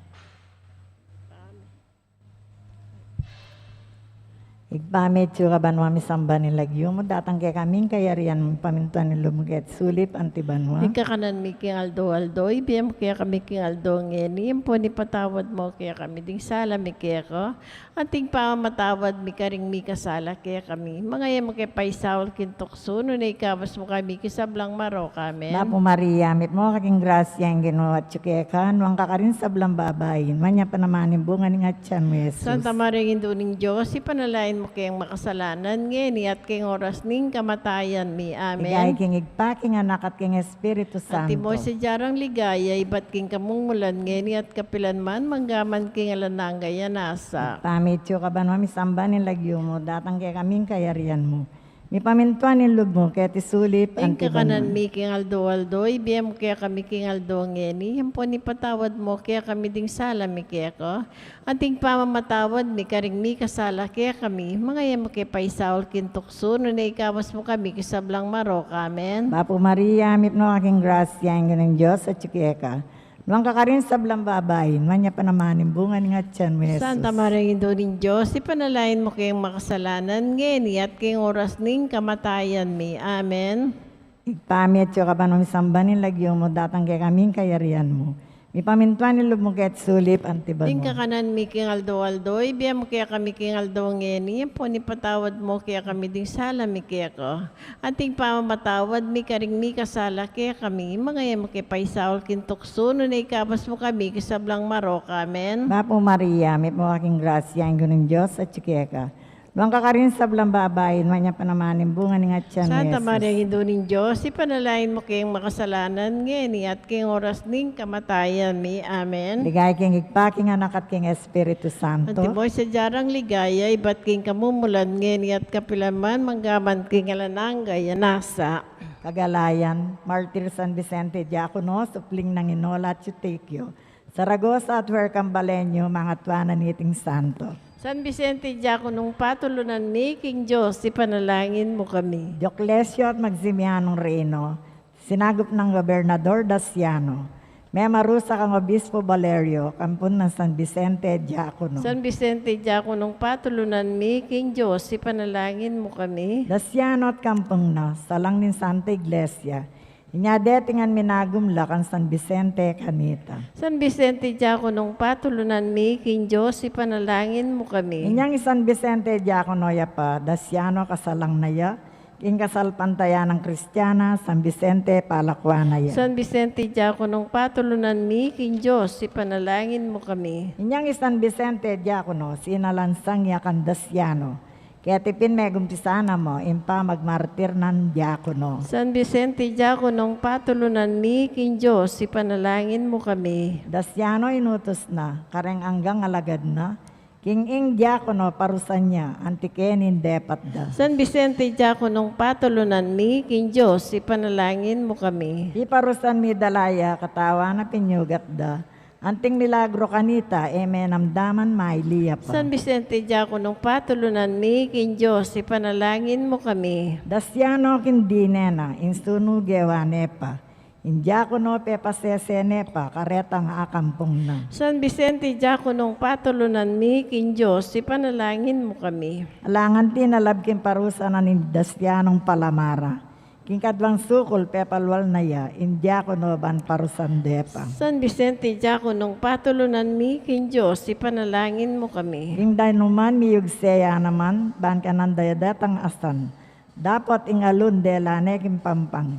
Ibpa mi, atsu ka banua, misamban ing lagyu mu, datang kekami ing kayarian mu, pamintuan ing lub mu keti sulip anti banua. Ing kakanan mi king aldo-aldo, ibie mu kekami king aldo ngeni, ampon ipatawad mu kekami ding sala mi keka, anti ing pamamatawad mi karing mikasala kekami. Manga e mu ke paisaul king tuksu, nune ikabus mu kami king sablang marok. Amen. Bapu Maria, mitmu ka king grasya, ing Ginu atyu keka, nuan ka karing sablang babai, nuan ya pa naman ing bunga ning atian mu, Jesus. Santa Maria, Indu ning Dios, ipanalangin mu keng makasalanan, ngeni at king oras ning kamatayan mi. Amen. Ligaya king Ibpa, king Anak, at king Espiritu Santo. Antimo ing sadya rang ligaya, ibat king kamumulan, ngeni at kapilan man, mangga man king alang angga. Yan nasa. Ibpa mi, atsu ka banua, misamban ing lagyu mu, datang kekami ing kayarian mu. Mipamintuan ing lub mu keti sulip anti banua. Ing kakanan mi king aldo-aldo, ibie mu kekami king aldo ngeni, ampon ipatawad mu kekami ding sala mi keka, anti ing pamamatawad mi karing mikasala kekami. Manga e mu ke paisaul king tuksu, nune ikabus mu kami king sablang marok. Amen. Bapu Maria, mitmu ka king grasya, ing Ginung Dios atyu keka. Nuan ka karing sablang babai, nuan ya pa naman ing bunga ning atian mu, Jesus. Santa Maria, Indu ning Dios, ipanalangin mu keng makasalanan, ngeni at king oras ning kamatayan mi. Amen. Ibpa mi, atsu ka banua, misamban ing lagyu mu, datang kekami ing kayarian mu. Mipamintuan ing lub mu keti sulip anti banua. Ding kakanan mi king aldo-aldo, ibie mu kekami king aldo ngeni, ampon ipatawad mu kekami ding sala mi keka. Anti ing pamamatawad mi karing mikasala kekami, e mu ke paisaul king tuksu, nune ikabus mu kami king sablang marok. Amen. Bapu Maria, mitmu ka king grasya, ing Ginung Dios atyu keka. Nuan ka karing sablang babai, nuan ya pa naman ing bunga ning atyan mu, Santa Maria, Jesus. Indu ning Dios, ipanalangin mu keng makasalanan, ngeni at king oras ning kamatayan mi. Amen. Ligaya king Ibpa, king Anak, at king Espiritu Santo. Antimo ing sadya rang ligaya, ibat king kamumulan, ngeni at kapilan man, mangga man king alang angga. Nasa. Kagalayan, Martir San Vicente Diacono, supling nang Inola at Eutequio, Zaragoza at Huercambaleño, mangatwa na niting santo. San Vicente Diaconong patulunan mi king Dios, ipanalangin mu kami. Dioclesio at Maximianong reyno, sinagup nang Gobernador Daciano, memarusa kang Obispo Valerio, kampung nang San Vicente Diacono. San Vicente Diaconong patulunan mi king Dios, ipanalangin mu kami. Daciano at kampung na, salang ning Santa Iglesia, inya detingan minagum la kang San Vicente kanita. San Vicente Diaconong patulunan mi king Dios, ipanalangin mu kami. Inyang i San Vicente Diacono ya pa, Daciano kasalang na ya, king kasalpantayanang Kristiana, San Vicente palakwan na ya. San Vicente Diaconong patulunan mi king Dios, ipanalangin mu kami. Inyang i San Vicente Diacono, sinalansang ya kang Daciano, keti pin megumpisa na mu ing pamagmartir nang diakono. San Vicente Diaconong patulunan mi king Dios, ipanalangin mu kami. Daciano inutus na, kareng anggang alagad na, king ing diakono parusan ya, anti keni ing depat da. San Vicente Diaconong patulunan mi king Dios, ipanalangin mu kami. Iparusan mi da la ya, katawan a pinyugat da, anting milagro kanita, e me namdaman mailiya pa. San Vicente Diaconong patulunan mi king Dios, ipanalangin mu kami. Daciano king dine na, ing sunu gewa ne pa, ing diakono pepasese ne pa, karetang akampung na. San Vicente Diaconong patulunan mi king Dios, ipanalangin mu kami. Alang anti nalab king parusan na ning Dacianong palamara, king kaduang sukul pepalwal na ya, ing diakono ban parusan de pa. San Vicente Diaconong patulunan mi king Dios, ipanalangin mu kami. King danuman miyugse ya naman, ban kananda ya datang asan, dapot ing alun dela ne king pampang,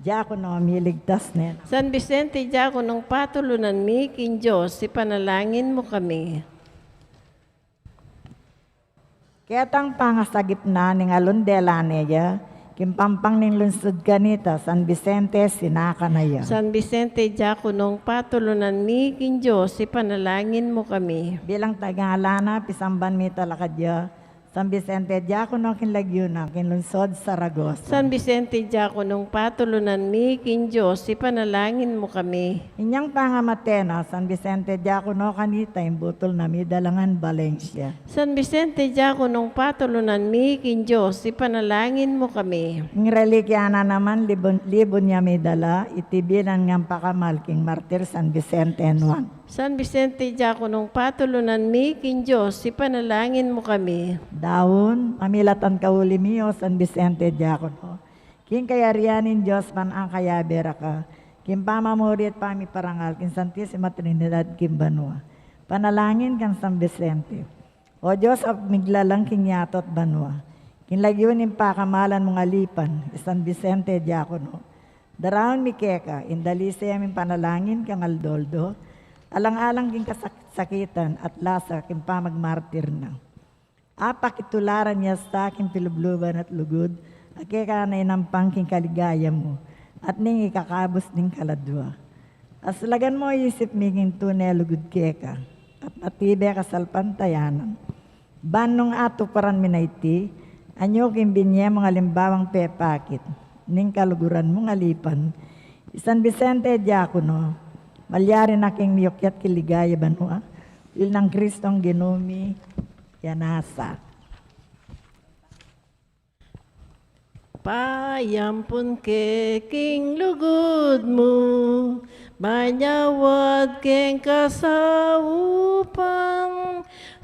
diakono miligtas ne. San Vicente Diaconong patulunan mi king Dios, ipanalangin mu kami. Ketang pangasagip na ning alun dela ne ya, king pampang ning lunsud kanita, San Vicente sinaka na ya. San Vicente Diaconong patulunan mi king Dios, ipanalangin mu kami. Bilang tagala na, pisamban mi talakad ya, San Vicente Diacono king lagyu na, king lunsud Saragosa. San Vicente Diaconong patulunan mi king Dios, ipanalangin mu kami. Inyang pangamate na, San Vicente Diacono kanita, ing butul na midalangan Valencia. San Vicente Diaconong patulunan mi king Dios, ipanalangin mu kami. Ing relikya na naman, libun, libun ya midala, iti bilang nang pakamal king martir San Vicente Nuan. San Vicente Diaconong patulunan mi king Dios, ipanalangin mu kami. Daun, mamilatan ka uli mi, o San Vicente Diacono, king kayarian ning Dios, ban akayabe ra ka king pamamuri at pamiparangal king Santisima Trinidad king banua. Panalangin kang San Vicente. O Dios a miglalang king yatu at banua, king lagyu ning pakamalan mung alipan, i San Vicente Diacono, daraun mi keka ing dalise ming panalangin kang aldo-aldo, alang-alang king kasak-, sakitan at lasa king pamagmartir na. Apakitularan ya sa king pilubluban at lugud, a keka na inampang king kaligaya mu, at ning ikakabus ning kaladua. Aslagan mu isip mi king tune lugud keka, at matibe kasalpantayanan. Ban nung atuparan mi na iti, anyu king binye mung alimbawang pepakit ning kaluguran mung alipan, i San Vicente Diacono, malyari na king miyukyat king ligaya banua, uli nang Kristong Ginu mi. Yan nasa. Payampun ke king lugud mu, manyawad keng kasaupan,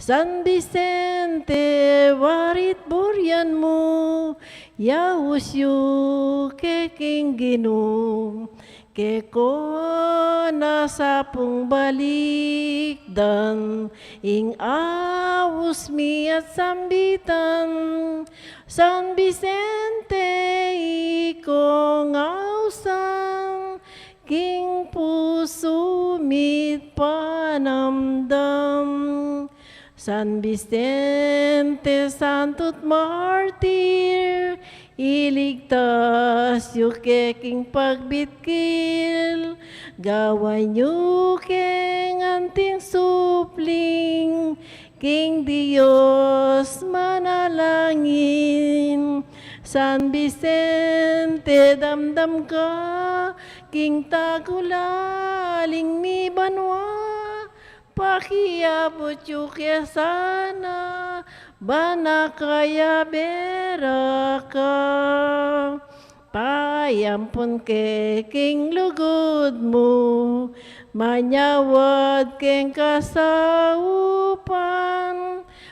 San Vicente, wari't burian mu, yaus yu ke king Ginu, ke ko na Sapung balikdan ing aus mi at sambitan, San Vicente, ikong ausan king pusu mi't panamdam. San Vicente, santu't martir, iligtas yu ke king pagbitkil, gawan yu keng anting supling king Dios manalangin. San Vicente, damdam ka king tagulaling mi banua, pakiabut yu ke sana, ban akayabera ka. Payampun ke king lugud mu, manyawad keng kasaupan.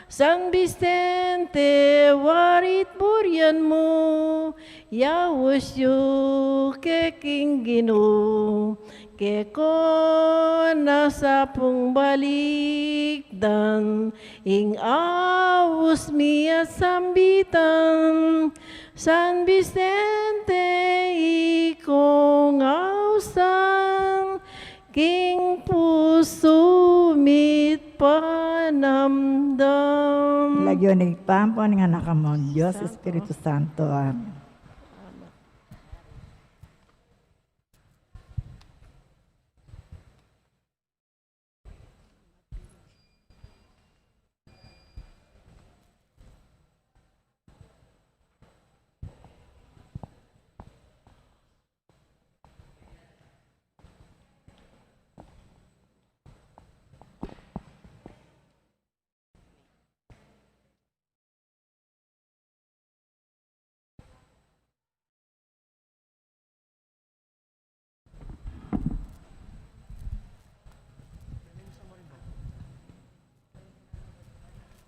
San Vicente, wari't burian mu, yaus yu ke king Ginu. Kekong na sapung balikdan ing aus mi at sambitan, San Vicente, ikong ausan king pusu mi't panamdam. Lagyu ning Ibpa, ampon ning Anak, ampon ning Dios Espiritu Santo. Amen.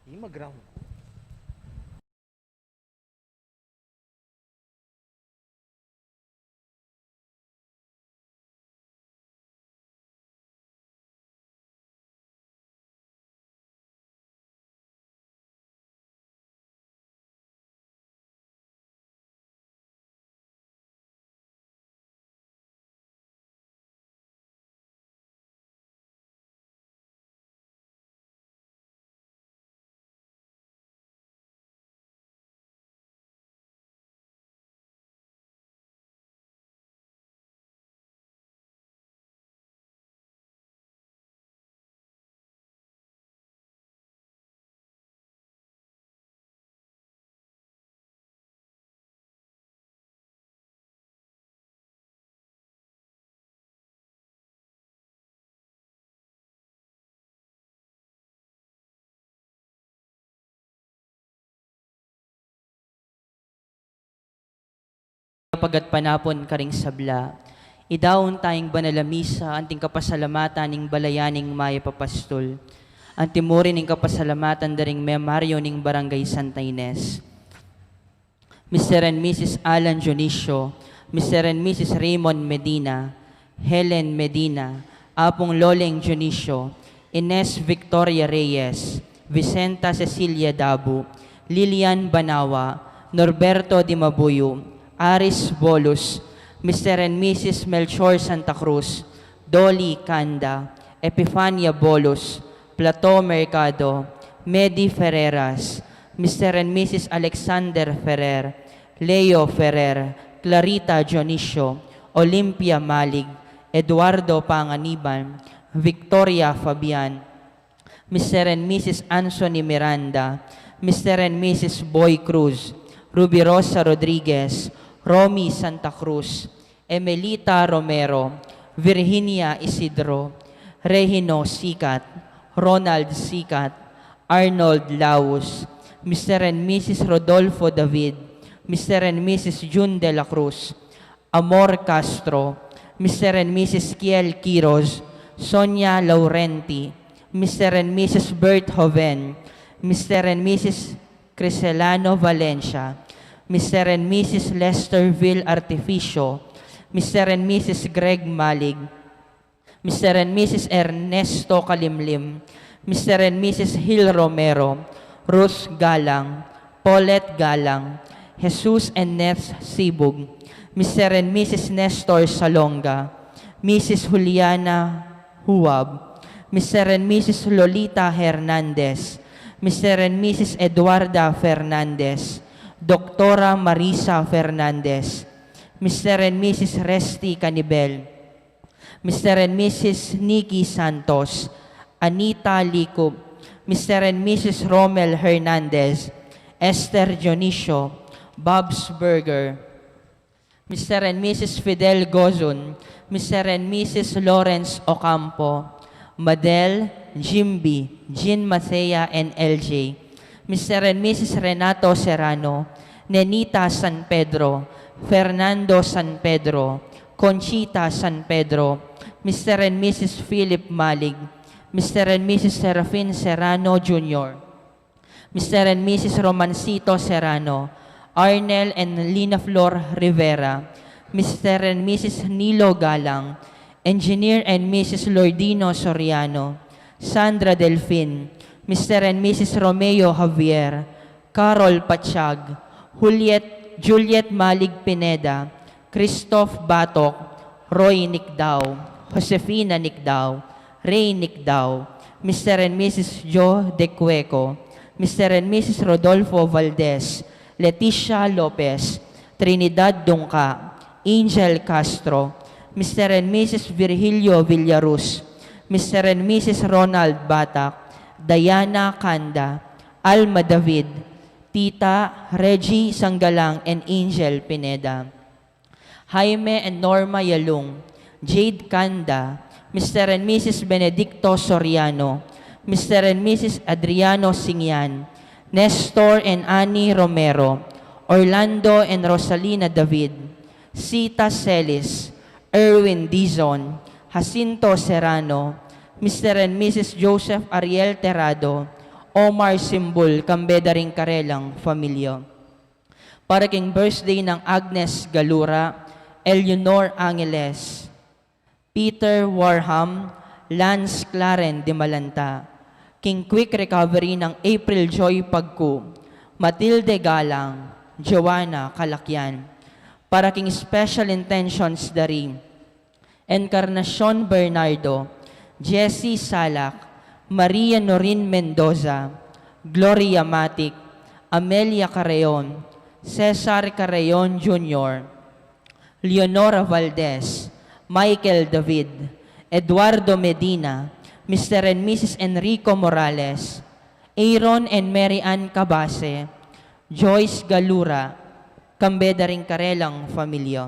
Ih, mag-ground. Pagatpanapun karing sabla, idaun taya ing banal a misa anting kapasalamatan ning balayan ning mayap a pastul, anti murin ing kapasalamatan da ring memaryo ning Barangay Santa Ines. Mister and Missus Alan Dionisio, Mister and Missus Raymond Medina, Helen Medina, Apung Loleng Dionisio, Ines Victoria Reyes, Vicenta Cecilia Dabu, Lilian Banawa, Norberto Dimabuyu, Aris Bolus, Mister and Missus Melchor Santa Cruz, Dolly Canda, Epifania Bolus, Plato Mercado, Medi Ferreras, Mister and Missus Alexander Ferrer, Leo Ferrer, Clarita Dionisio, Olympia Malig, Eduardo Panganiban, Victoria Fabian, Mister and Missus Anthony Miranda, Mister and Missus Boy Cruz, Ruby Rosa Rodriguez, Romy Santa Cruz, Emelita Romero, Virginia Isidro, Regino Sicat, Ronald Sicat, Arnold Laus, Mister and Missus Rodolfo David, Mister and Missus June de la Cruz, Amor Castro, Mister and Missus Kiel Quiroz, Sonia Laurenti, Mister and Missus Bert Joven, Mister and Missus Criselano Valencia, Mister and Missus Lesterville Artificio, Mister and Missus Greg Malig, Mister and Missus Ernesto Kalimlim, Mister and Missus Hil Romero, Ruth Galang, Paulette Galang, Jesus and Neth Sibug, Mister and Missus Nestor Salonga, Missus Juliana Huab, Mister and Missus Lolita Hernandez, Mister and Missus Eduarda Fernandez, Doktora Marisa Fernandez, Mister and Missus Resty Canibel, Mister and Missus Nikki Santos, Anita Licup, Mister and Missus Romel Hernandez, Esther Dionisio, Bob's Burger, Mister and Missus Fidel Gozun, Mister and Missus Lawrence Ocampo, Madel, Jimby, Jean Mathea and L J, Mister and Missus Renato Serrano, Nenita San Pedro, Fernando San Pedro, Conchita San Pedro, Mister and Missus Philip Malig, Mister and Missus Serafin Serrano Junior, Mister and Missus Romancito Serrano, Arnel and Lina Flor Rivera, Mister and Missus Nilo Galang, Engineer and Missus Lordino Soriano, Sandra Delfin, Mister and Missus Romeo Javier, Carol Pachag, Juliet, Juliet Malig Pineda, Christoph Batok, Roy Nicdao, Josefina Nicdao, Ray Nicdao, Mister and Missus Joe De Cueco, Mister and Missus Rodolfo Valdez, Leticia Lopez, Trinidad Dungca, Angel Castro, Mister and Missus Virgilio Villaruz, Mister and Missus Ronald Batak, Diana Canda, Alma David, Tita Reggie Sanggalang and Angel Pineda, Jaime and Norma Yalung, Jade Canda, Mister and Missus Benedicto Soriano, Mister and Missus Adriano Singyan, Nestor and Annie Romero, Orlando and Rosalina David, Sita Celis, Erwin Dizon, Jacinto Serrano, Mister and Missus Joseph Ariel Terrado, Omar Simbul, kambe da ring karelang familia. Para king birthday nang Agnes Galura, Eleanor Angeles, Peter Warham, Lance Claren Dimalanta, king quick recovery nang April Joy Pagku, Matilde Galang, Joanna Calacquian. Para king special intentions da ri Encarnacion Bernardo, Jessie Salak, Maria Norin Mendoza, Gloria Matic, Amelia Carreon, Cesar Carreon Junior, Leonora Valdez, Michael David, Eduardo Medina, Mister and Missus Enrico Morales, Aaron and Mary Ann Cabase, Joyce Galura, kambe da ring karelang familia.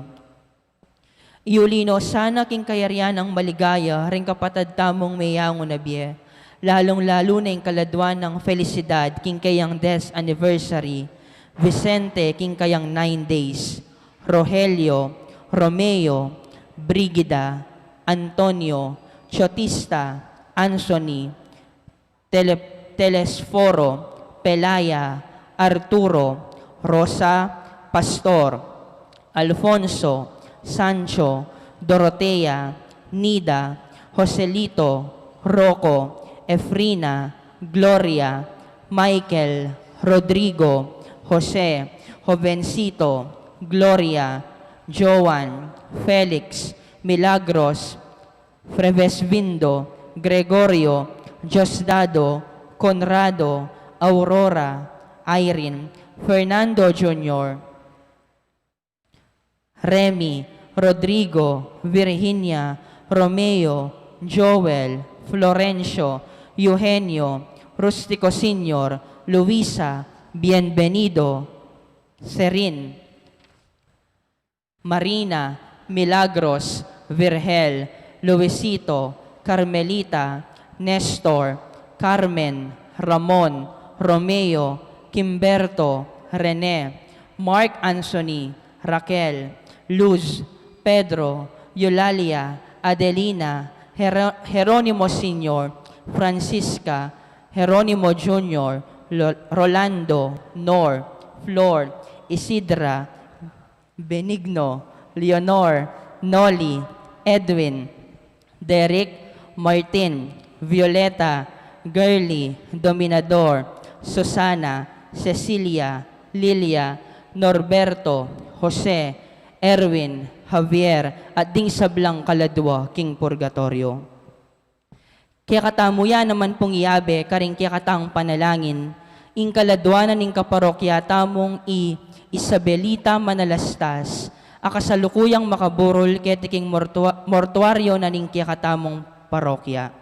Iuli no sana king kayarian nang maligaya ring kapatad tamung meyangu na bie, lalung-lalu na ing kaladwan nang felisidad king kayang death anniversary, Vicente king kayang nine days, Rogelio, Romeo, Brigida, Antonio, Chotista, Anthony, Tele-, Telesforo, Pelaya, Arturo, Rosa, Pastor, Alfonso, Sancho, Dorotea, Nida, Joselito, Rocco, Efrina, Gloria, Michael, Rodrigo, Jose, Jovencito, Gloria, Joan, Felix, Milagros, Freves Vindo, Gregorio, Diosdado, Conrado, Aurora, Irene, Fernando Junior, Remy, Rodrigo, Virginia, Romeo, Joel, Florencio, Eugenio, Rustico Senior, Luisa, Bienvenido, Serin, Marina, Milagros, Virgel, Luisito, Carmelita, Nestor, Carmen, Ramon, Romeo, Kimberto, Rene, Mark Anthony, Raquel, Luz, Pedro, Eulalia, Adelina, Jero-, Jeronimo Senior, Francisca, Jeronimo Junior, Lo-, Rolando, Nor, Flor, Isidra, Benigno, Leonor, Noli, Edwin, Derek, Martin, Violeta, Girly, Dominador, Susana, Cecilia, Lilia, Norberto, Jose, Erwin, Javier, at ding sablang kaladwa king purgatoryo. Kekatamu ya naman pung iabe karing kekatang panalangin ing kaladwa na ning kaparokya tamung i Isabelita Manalastas, a kasalukuyang makaburul keti king mortua-, mortuaryo na ning kekatamung parokya.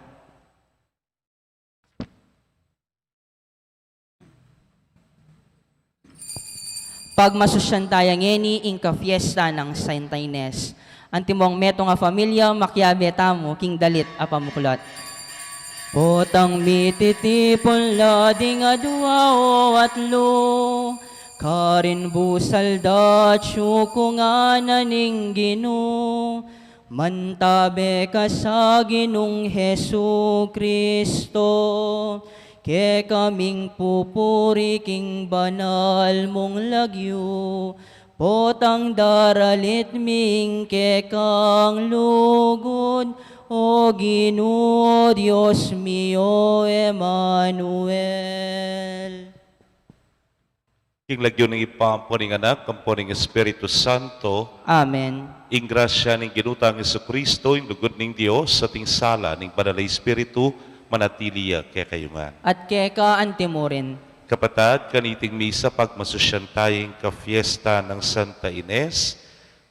Pagmasusyan taya ngeni ing kafiesta nang Santa Ines. Antimong metung a familia, makiabe tamu king dalit a pamuklat. Potang mititipun la ding adua o atlu, karin busal da at siyukungan na ning Ginu. Mantabe ka sa Ginung Jesu-Cristo, kekaming pupuri king banal mung lagyu, potang daralit mi ing kekang lugud, O Ginu, Dios mi, o Emmanuel. King lagyu ning Ibpa, ampo ning Anak, ampo ning Espiritu Santo. Amen. Ing grasya ning Ginu tang Jesu-Cristo, ing lugud ning Dios, at ing sala ning Banal a Espiritu, manatili ya kekayu ngan. At keka antimurin. Kapatad, kaniting misa pagmasusyan taya ing kafiesta nang Santa Ines,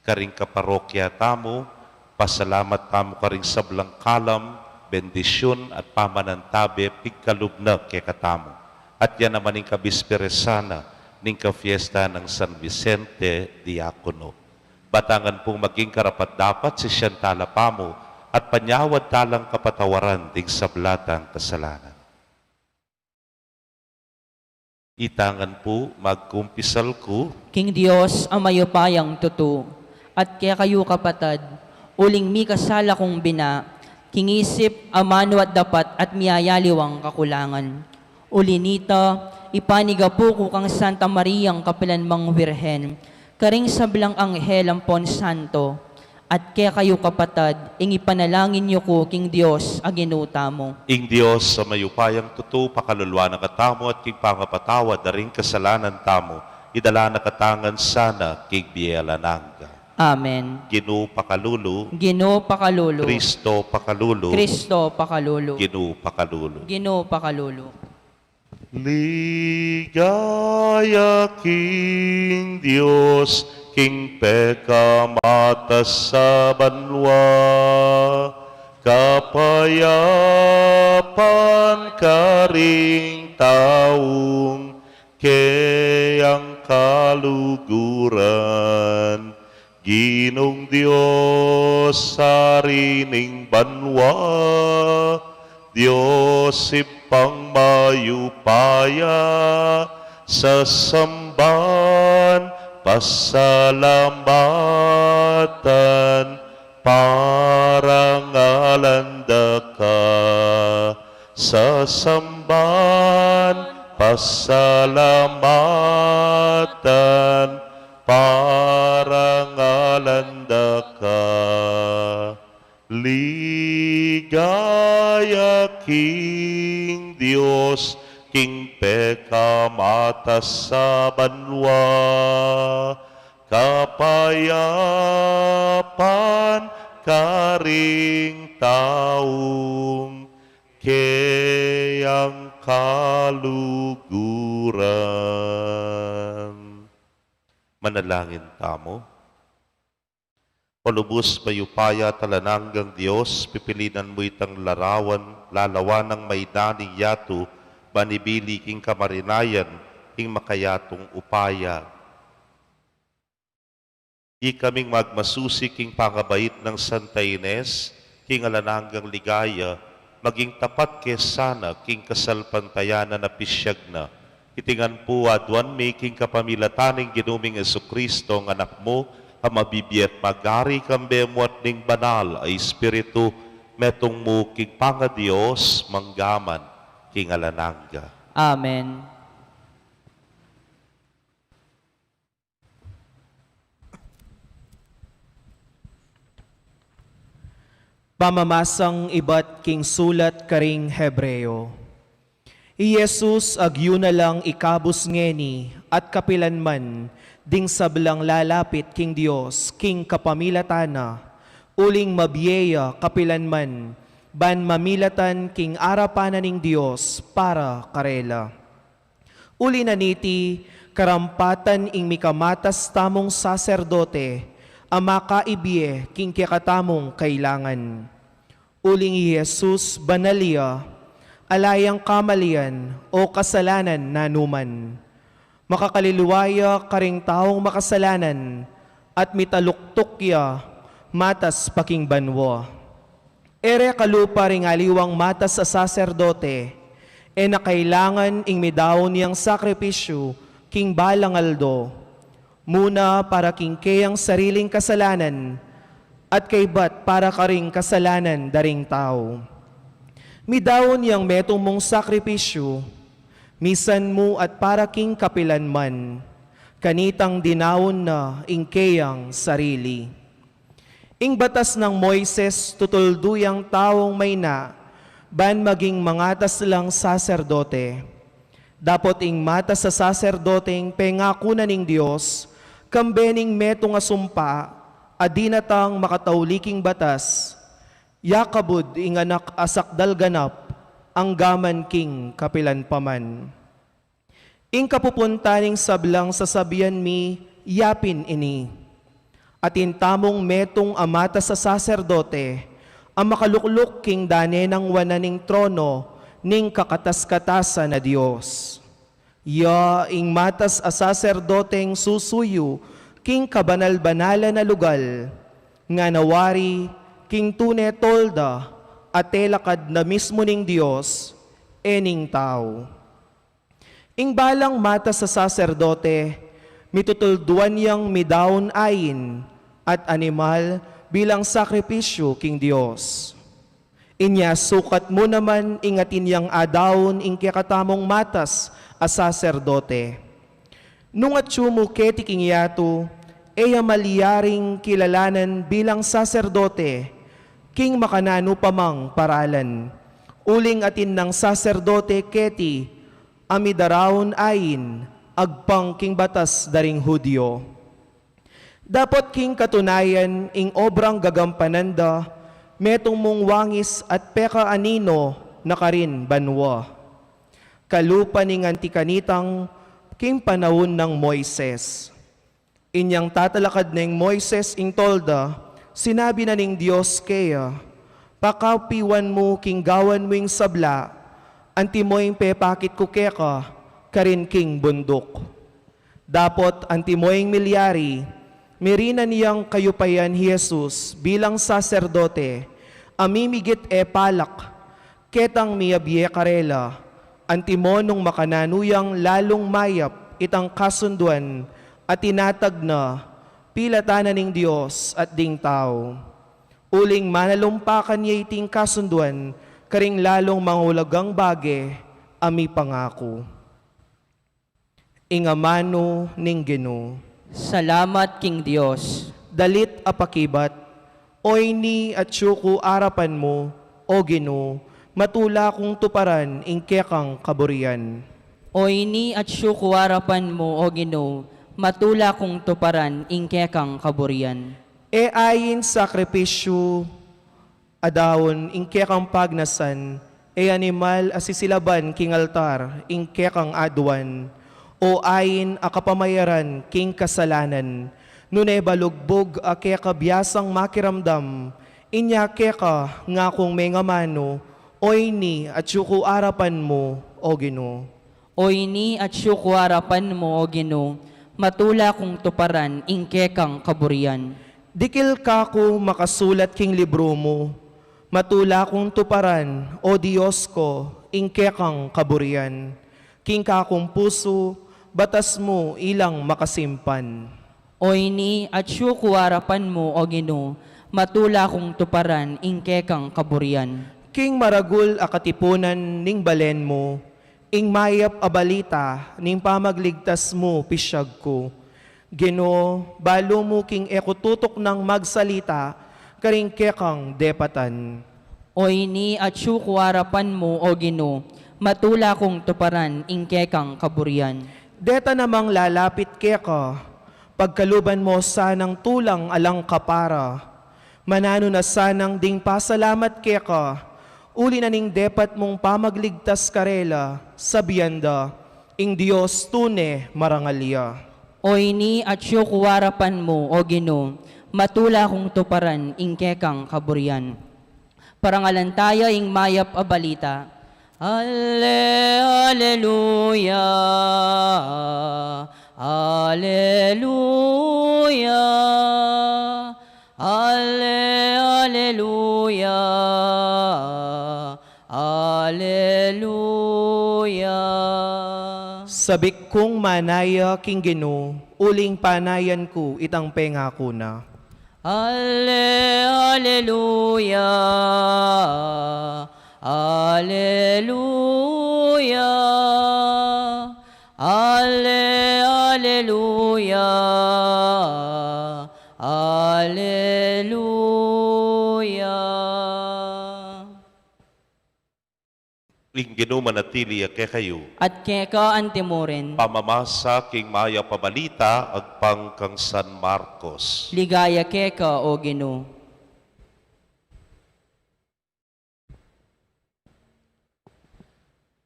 karing kaparokya tamu, pasalamat tamu karing sablang kalam, bendisyun, at pamanantabe pigkalub na kekatamu. At ya naman ing kabisperesan na ning kafiesta nang San Vicente Diacono. Batangan pung maging karapat-dapat, sisian tala pamu, at panyawad talang kapatawaran ding sabla tang kasalanan. Itangan pu, magkumpisal ku. King Dios a mayupayang tutu, at kekayu kapatad, uling mikasala kung bina, king isip, amanu at dapat at miyayaliwang kakulangan. Uli nita, ipanigapu ku kang Santa Mariang kapilan mang Virgen, karing sablang anghel ampon santo, at kekayu kapatad, ing ipanalangin yu ku king Dios a Ginu tamu. Ing Dios a mayupayang tutu, pakaluluan na katamu at king pangapatawad da ring kasalanan tamu, idala na katamu ngan sana king bie alang angga. Amen. Ginu pakalulu. Ginu pakalulu. Kristo pakalulu. Kristo pakalulu. Ginu pakalulu. Ginu pakalulu. Ligaya king Dios, king pekamatas a banua, kapayapan karing taung keyang kaluguran. Ginung Dios, Ari ning banua, Dios Ibpang mayupaya, sasamban, pasalamatan, parangalan da ka. Sasamban, pasalamatan, parangalan da ka. Ligaya king Dios, king pekamatas a banua, kapayapan karing taung keyang kaluguran. Manalangin tamu. O lubus mayupaya at alang anggang Dios, pipilinan mu itang larawan, lalawan nang mainaning yatu, ban ibili king kamarinayan ing makayatung upaya. Ikaming magmasusi king pangabait nang Santa Ines, king alang anggang ligaya, maging tapat ke sana king kasalpantayanan a pisyag na. Iti ngan pu aduan mi king kapamilatan ning Ginu ming Jesucristo, ing Anak mu, a mabibie at magari kambe mu at ning Banal a Espiritu, metung mu king pangaDios, mangga man king alang angga. Amen. Pamamasang ibat king sulat karing Hebreo. I Jesus agyu na lang ikabus ngeni at kapilan man ding sablang lalapit king Dios king kapamilatan na, uling mabie ya kapilan man ban mamilatan king arapan na ning Dios para karela. Uli na niti, karampatan ing mikamatas tamung saserdote a makaibie king kekatamung kailangan. Uling i Jesus banal ya, ala yang kamalian o kasalanan nanuman. Makakalilwa ya karing taung makasalanan at mitaluktuk ya matas pa king banua. E re kalupa ring aliwang matas a saserdote, e na kailangan ing midaun yang sakripisyu king balang aldo, muna para king keyang sariling kasalanan at kaybat para karing kasalanan da ring tau. Midaun yang metung mung sakripisyu, misan mu at para king kapilan man, kanitang dinaun na ing keyang sarili. Ing batas nang Moises tutuldu yang taung mayna ban maging mangatas lang saserdote. Dapot ing matas a saserdoteng pengaku na ning Dios, kambe ning metung a sumpa a dinatang makatauli king batas, yakabud ing anak a sakdal ganap, anggaman king kapilan pa man. Ing kapupuntan ning sablang sasabian mi, yapin ini. Atin tamung metung a matas a saserdote a makalukluk king dane nang wanan ning trono ning kakatas-katasan a Dios. Ya ing matas a saserdoteng susuyu king kabanal-banalan a lugal, ngana wari king tune tolda a telakad na mismu ning Dios, e ning tau. Ing balang matas a saserdote, mitutulduan yang midaun ain at animal bilang sakripisyu king Dios. Inya sukat mu naman ing atin yang adaun ing kekatamung matas a saserdote. Nung atyu mu keti king yatu, e ya malyaring kilalanan bilang saserdote king makananu pa mang paralan. Uling atin nang saserdote keti a midaraun ain agpang king batas da ring Judio. Dapot king katunayan ing obrang gagampanan da, metung mung wangis at pekaanino na karin banua. Kalupa ning anti kanitang king panaun nang Moises. Inyang tatalakad neng Moises ing tolda, sinabi na ning Dios keya, pakapiwan mu king gawan mu ing sabla, antimo ing pepakit ku keka karin king bunduk. Dapot antimo ing milyari, mirinan yang kayupayan i Jesus bilang saserdote a mimigit e palak, ketang miyabie karela, antimo nung makananu yang lalung mayap itang kasunduan a tinatag na pilatan na ning Dios at ding tau. Uling manalumpakan ya iting kasunduan karing lalung mangulagang bage a mipangaku. Ing amanu ning Ginu. Salamat king Dios. Dalit a pakibat. Oyni atyu ku arapan mu, O Ginu, matula kung tuparan ing kekang kaburian. Oyni atyu ku arapan mu, O Ginu, matula kung tuparan ing kekang kaburian. E ain sakripisyu a daun ing kekang pagnasan, e animal a sisilaban king altar ing kekang aduan, o ain a kapamayaran king kasalanan, nune balugbug a keka biasang makiramdam, inya keka ngakung mengamanu, oyni atyu ku arapan mu, O Ginu. Oyni atyu ku arapan mu, O Ginu, matula kung tuparan ing kekang kaburian. Dikil kaku makasulat king libru mu, matula kung tuparan, O Dios ko, ing kekang kaburian. King kakung pusu, batas mu ilang makasimpan. Oyni atyu ku arapan mu, O Ginu, matula kung tuparan ing kekang kaburian. King maragul a katipunan ning balen mu, ing mayap a balita ning pamagligtas mu pisyag ku. Ginu, balu mu king e ku tutuknang magsalita, karing kekang depatan. O ini atyu ku arapan mu, O Ginu, matula kung tuparan ing kekang kaburian. Deta namang lalapit keka, pagkaluban mu sanang tulang alang kapara. Mananu na sanang ding pasalamat keka, uli na ning depat mung pamagligtas karela, sabian da, ing Dios tune marangal ya. O ini atyu ku arapan mu, O Ginu, matula kung tuparan ing kekang kaburian. Parangalan taya ing mayap a balita. Ale, aleluya, aleluya, ale, aleluya, aleluya. Sabik kung manaya king Ginu, uling panayan ku itang pengaku na. Ale, aleluya, aleluya, ale, aleluya, aleluya. Ing Ginu manatili ya kekayu. At keka antimurin. Pamamasa king mayap a balita agpang kang San Marcos. Ligaya keka, O Ginu.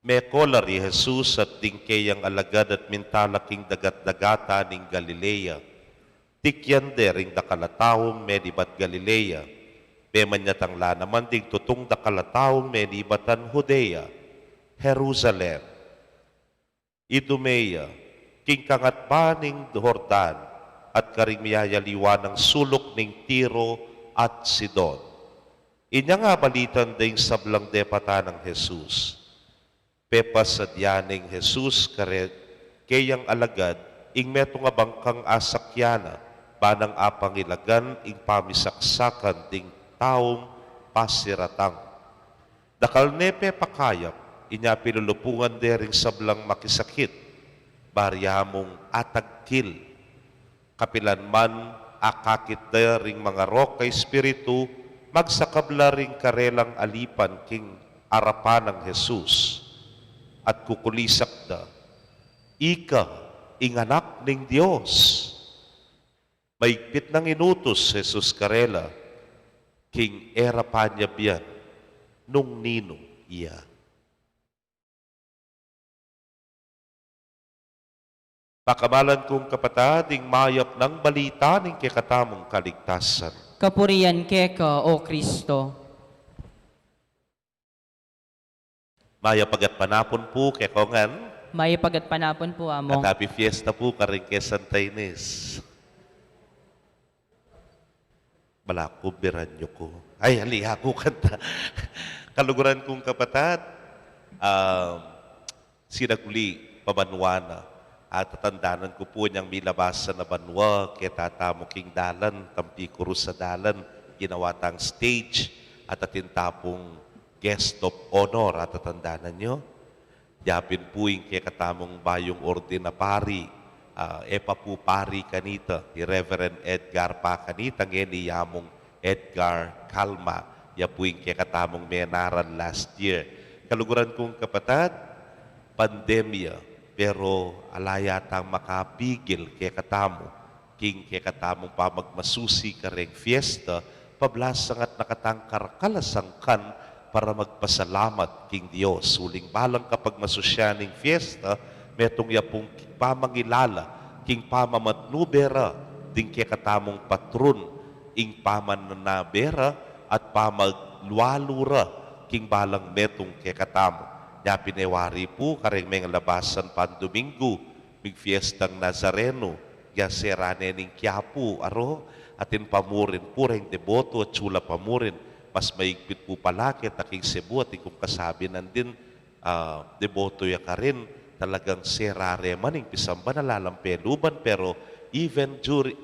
Meko la ri Jesus at ding keyang alagad at mintala king dagat-dagatan ning Galilea. Tikyan de ring dakal a taung melibat Galilea, pemanyatang la naman ding tutung dakal a taung melibatan Judea, Jerusalem, Idumea, king kangatba ning Jordan, at karing miyayaliwa nang suluk ning Tiro at Sidon. Inya nga balitan ding sablang depatan nang Jesus. Pepasadya neng Jesus kare keyang alagad ing metung a bangkang asakyan na, ba nang apangilagan ing pamisaksakan ding taung pasiratang. Dakal ne pepakayap, inya pilulupungan de ring sablang makisakit, bari amung atagkil. Kapilan man akakit da ring mangarok a espiritu, magsakab la ring karelang alipan king arapan nang Jesus, at kukulisak da, "Ika ing Anak ning Dios." Maigpit nang inutus Jesus karela, king e ra panyabian nung ninu iya. Pakamalan kung kapatad, ing mayap nang balita ning kekatamung kaligtasan. Kapurian keka, O Kristo. Mayap a gatpanapun pu kekongan. Mayap a gatpanapun pu, Among. At happy fiesta pu karing ke Santa Ines. Balaku biran yu ku. Ay, ali aku kanta. Kaluguran kung kapatad, ah, sinaguli pa banua na. At tatandanan ku pu inyang milabasan a banua, ketatamu king dalan, Tampico Ruz a dalan, ginawa tang stage, at atin ta pung guest of honor, at tatandanan yu. Yapin pu ing kekatamung bayung ordin a pari, ah, e pa pu pari kanita, i Reverend Edgar pa kanita, ngeni ya mung Edgar Calma, ya pu ing kekatamung menaral last year. Kaluguran kung kapatad, pandemya, pero ala yatang makapigil kekatamu king kekatamung pamagmasusi kareng fiesta, pablasang at nakatangkar kalasangkan para magpasalamat king Dios. Uling balang kapagmasusyan ning fiesta, metung ya pung pamangilala king pamamatnu bera ding kekatamung patrun, ing pamananabe ra at pamaglualu ra king balang metung kekatamu. Yapin e wari pu kareng mengalabasan pan Domingo, migfiestang Nazareno, ya sera ne ning Quiapo, aro, atin pamurin pu reng deboto at sula pamurin, mas maigpit pu pala keta king Cebu, atin kung kasabi nandin, ah, deboto ya karin, talagang sera re man ing pisamban, ala lang peluban, pero even during,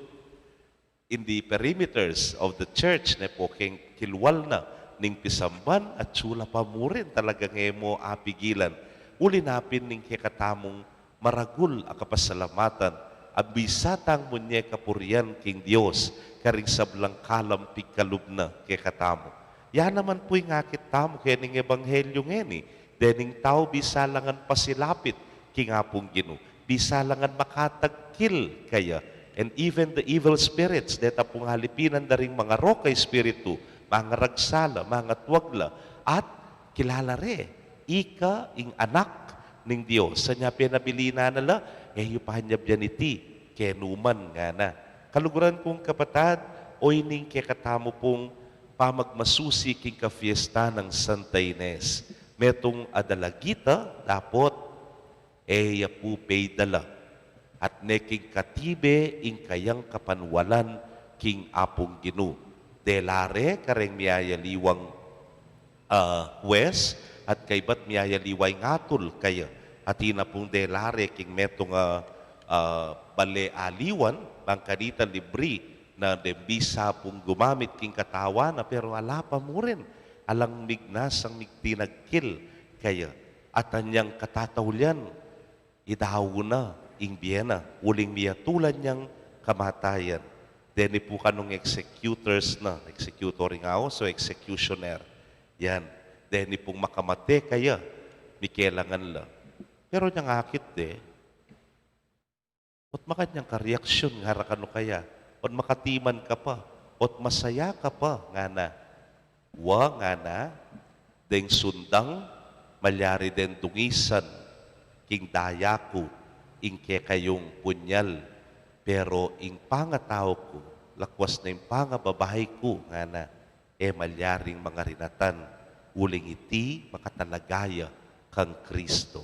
in the perimeters of the church, ne pu keng kilwal na ning pisamban, at sula pamurin talagang e mu apigilan. Uli na pin ning kekatamung maragul a kapasalamatan, Abisa tang munye kapurian king Dios, karing sablang kalam pigkalub na kekatamu. Ya naman pu ing akit tamu kening ebanghelyu ngeni, dening tau bisa la ngan pasilapit king Apung Ginu, bisa la ngan makatagkil kaya. And even the evil spirits, deta pung alipinan da ring mangarok a espiritu, mangaragsala, mangatwag la, at kilala re, ika ing anak ning Dios. Anya penabilinan na la, e yu pa nyabyan iti kenu man, ngana. Kaluguran kung kapatad, oyni ing kekatamu pung pamagmasusi king kapiesta nang Santa Ines. Metung a dalagita, dapot e ya pu pey dala, at ne king katibe ing kayang kapanwalan king Apung Ginu. Dela re kareng miyayaliwang, ah, huwes, at kaybat miyayaliwa ing atul kaya. Atin na pung dela re king metung a, ah, bale aliwan, bang kanita libri na deng bisa pung gumamit king katawan na, pero ala pa mu rin, alang mignasang migtinagkil kaya. At anyang katataulian, idau na ing bie na, uling miyatulan yang kamatayan. Deni pu kanung executors na, executor ing aus o executioner. Yan. Deni pung makamate kaya, mikelangan la. Pero nyang akit de, ot makanyan ka reaksyon, ngara kanu kaya, ot makatiman ka pa, ot masaya ka pa, ngana. Wa, ngana, deng sundang, malyari deng dungisan king daya ku ing kekayung punyal, pero ing pangatau ku, lakwas na ing pangababai ku, ngana, e malyaring mangarinatan, uling iti makatalaga ya kang Kristo.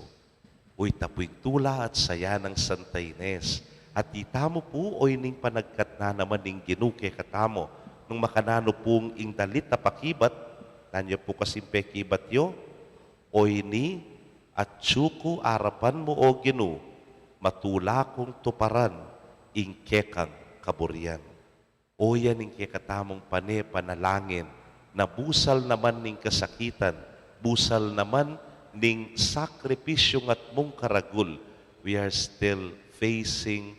Uy, tapu ing tula at saya nang Santa Ines. At itamu pu, oyni ing panagkat na naman ning Ginu kekatamu, nung makananu pung ing dalit a pakibat, nanu ya pu kasing pekibat yu? Oyni, atyu ku arapan mu, O Ginu, matula kung tuparan ing kekang kaburian. O yan ing kekatamung pane panalangin, na busal naman ning kasakitan, busal naman ning sakripisyung atmung karagul, we are still facing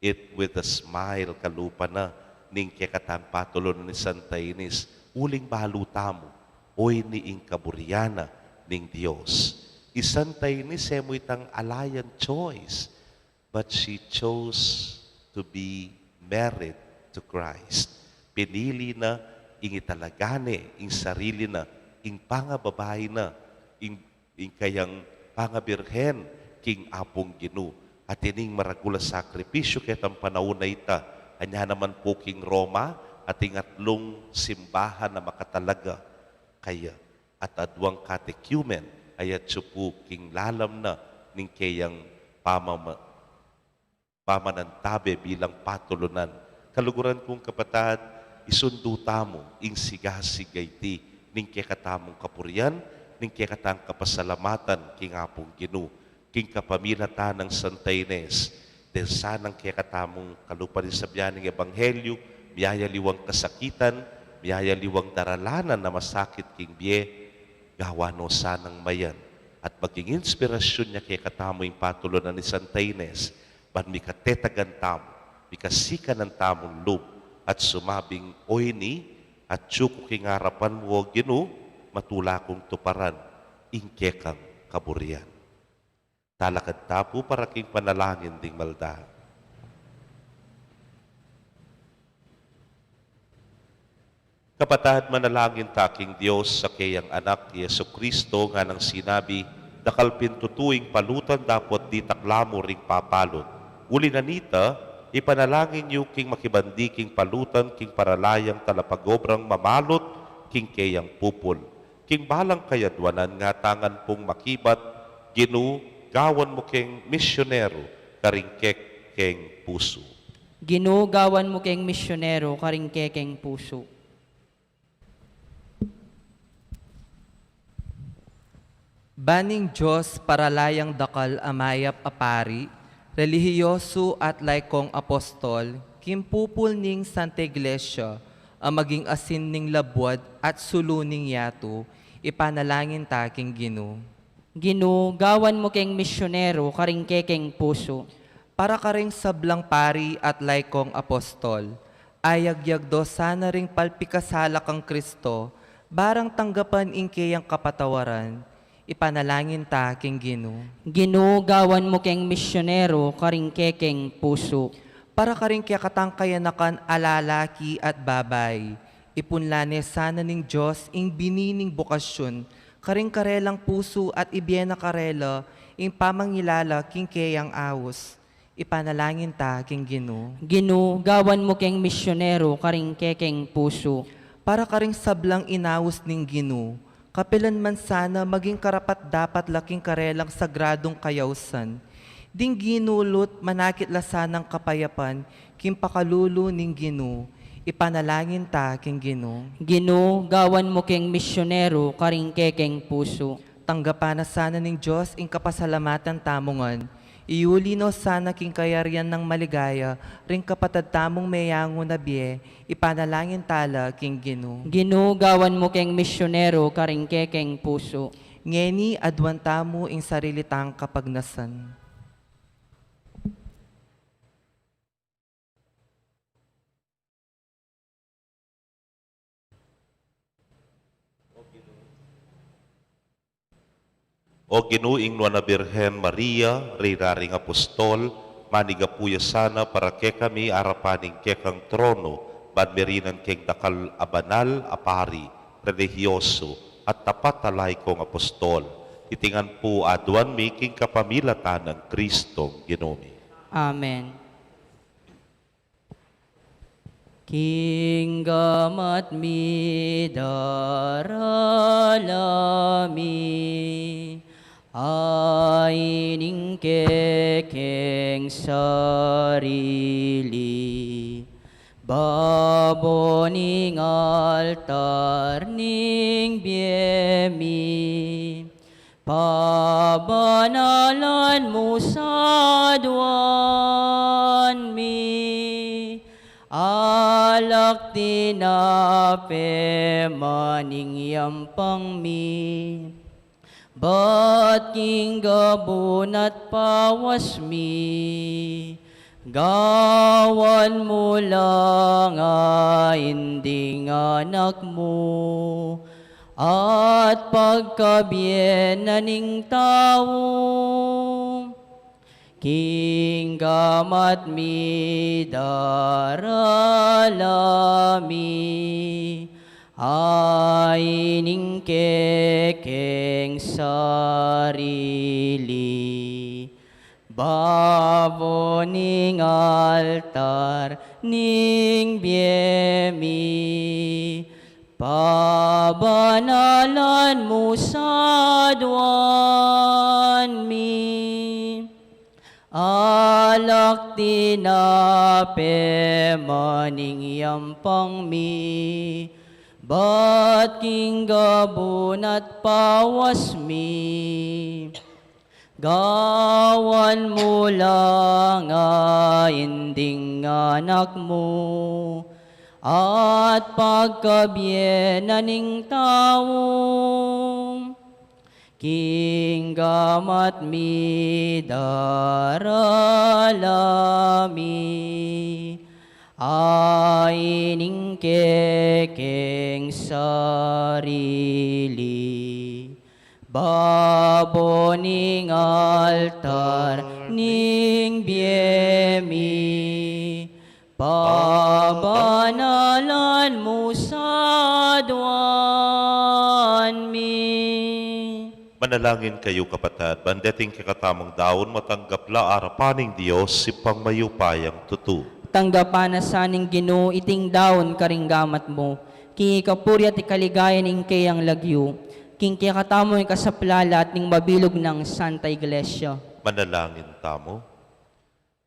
it with a smile, kalupa na ning kekatang patulunan i Santa Ines, uling balu tamu, oyni ing kaburian na ning Dios. I Santa Ines, e mu itang ala yang choice, but she chose to be married to Christ. Pinili na ing italaga ne ing sarili na, ing pangababai na, ing, ing kayang pangabirhen king Apung Ginu. At ining maragul a sakripisyu ketang panaun a ita, anya naman pu king Roma, ating atlung simbahan a makatalaga kaya. At aduang catechumen a yatsu pu king lalam na ning keyang pamama-, pamanantabe bilang patulunan. Kaluguran kung kapatad, isundu tamu ing sigasig a iti ning kekatamung kapurian, ning kekatang kapasalamatan king Apung Ginu, king kapamilatan nang Santa Ines, deng sanang kekatamung kalupa ning sabyan ning ebanghelyu, miyayaliwang kasakitan, miyayaliwang daralanan a masakit king bie, gawan no sanang mayan. At maging inspirasyun ya kekatamu ing patulunan ni Santa Ines, ban mikatetagan tamu, mikasikanan tamung lub, at sumabing, "Oyni, atyu ku king arapan mu, O Ginu, matula kung tuparan ing kekang kaburian." Talakad ta pu para king panalangin ding malda. Kapatad, manalangin ta king Dios, a keyang Anak, i Jesucristo, nganang sinabi, "Dakal pin tutu ing palutan dapot ditak la mu ring papalut." Uli na nita, ipanalangin yu king makibandi king palutan king paralayang talapagobrang mamalut king keyang pupul. King balang kayadwanan nga ta ngan pung makibat, Ginu, gawan mu keng misyonero karing kekeng pusu. Ginu, gawan mu keng misyonero karing kekeng pusu. Ban ning Dios, paralayang dakal a mayap a pari, relihiyosu at laikong apostol, king pupul ning Santa Iglesia, a maging asin ning labuad at sulu ning yatu, ipanalangin ta king Ginu. Ginu, gawan mu keng misyonero karing kekeng pusu. Para karing sablang pari at laikong apostol, ayagyag do sana ring palpikasala kang Kristo, barang tanggapan ing keyang kapatawaran, ipanalangin ta king Ginu. Ginu, gawan mu keng misyonero karing kekeng pusu. Para karing kekatang kayanakan a lalaki at babai, ipunla ne sana ning Dios ing bini ning bokasyun karing karelang pusu at ibie na karela ing pamangilala king keyang aus. Ipanalangin ta king Ginu. Ginu, gawan mu keng misyonero karing kekeng pusu. Para karing sablang inaus ning Ginu, kapilan man sana maging karapat-dapat la king karelang sagradung kayausan. Ding Ginu lut manakit la sanang kapayapan king pakalulu ning Ginu. Ipanalangin ta king Ginu. Ginu, gawan mu keng misyonero karing kekeng pusu. Tanggapan na sana ning Dios ing kapasalamatan tamu ngan. Iuli no sana king kayarian nang maligaya ring kapatad tamung meyangu na bie, ipanalangin ta la king Ginu. Ginu, gawan mu keng misyonero karing kekeng pusu. Ngeni aduan tamu ing sarili tang kapagnasan. O Ginu, ing nuan a Birhen Maria, reyna ring apostol, manigapu ya sana para kekami arapan ning kekang trono, ban merinan keng dakal a banal a pari, relihiyosu, at tapat a laikong apostol. Iti ngan pu aduan mi king kapamilatan nang Kristong Ginu mi. Amen. King gamat mi darala mi, ining kekeng sarili, babo ning altar ning bie mi, pabanalan mu sa aduan mi, alak tinape man ing yampang mi, bat king gabun at pawas mi, gawan mu la nga ing ding anak mu, at pagkabie na ning tau. King gamat mi darala mi, ining kekeng sarili, babo ning altar ning bie mi, pabanalan mu sa aduan mi, alak tinape man ing yampang mi, bat king gabun at pawas mi, gawan mu la nga ing ding anak mu, at pagkabie na ning tau. King gamat mi darala mi, ining kekeng sarili, babo ning altar ning bie mi, pabanalan mu sa aduan mi. Manalangin kayu, kapatad, ban deting kekatamung daun matanggap la arapan ning Dios, Ibpang mayupayang tutu. Tanggapan na sa ning Ginu iting daun karing gamat mu, king ikapuri at ikaligaya ning keyang lagyu, king kekatamung ikasaplala at ning mabilug nang Santa Iglesia. Manalangin tamu.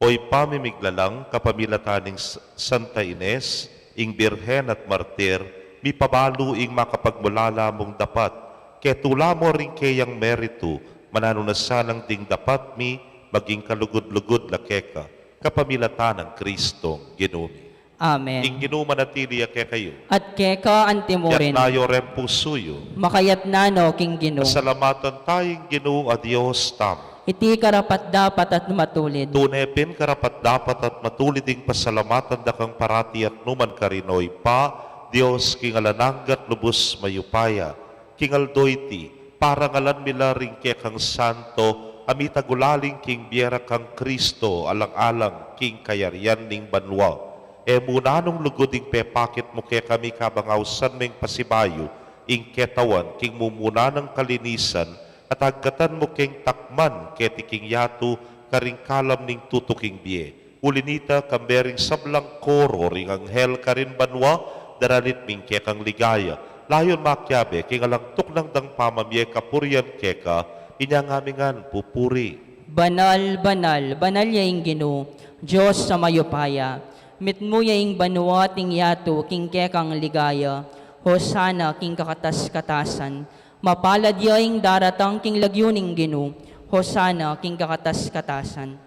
O Ibpa mi miglalang, kapamilatan ning S-, Santa Ines, ing Birhen at Martir, mipabalu ing makapagmulala mung dapat, ketula mu ring keyang meritu, mananu na sanang ding dapat mi maging kalugud-lugud la keka, kapamilatan nang Kristong Ginu mi. Amen. Ing Ginu manatili ya kekayu. At keka antimurin. Itas yu reng pusu yu. Makaitas no king Ginu. Pasalamatan taya ing Ginu a Dios tamu. Iti karapat-dapat at matulid. Tune pin karapat-dapat at matulid ing pasalamatan da kang parati at numan karin, O Ibpa, Dios king alang angga at lubus mayupaya. King aldo iti, parangalan mi la ring kekang santo, a mitagulaling king bie ra kang Kristo, alang-alang king kayarian ning banua. E mu nanung lugud ing pepakit mu kekami kabang ausan meng pasibayu ing ketawan king mumuna nang kalinisan, at agkatan mu keng takman keti king yatu karing kalam ning tutuking bie. Uli nita, kambe ring sablang koro ring anghel karin banua, daralit mi ing kekang ligaya. Layun makiabe king alang tuknang dang pamamie kapurian keka, inya ngan mi ngan pupuri. Banal, banal, banal ya ing Ginu, Dios a mayupaya. Mitmu ya ing banua at ing yatu king kekang ligaya. Hosana king kakatas-katasan. Mapalad ya ing daratang king lagyu ning Ginu. Hosana king kakatas-katasan.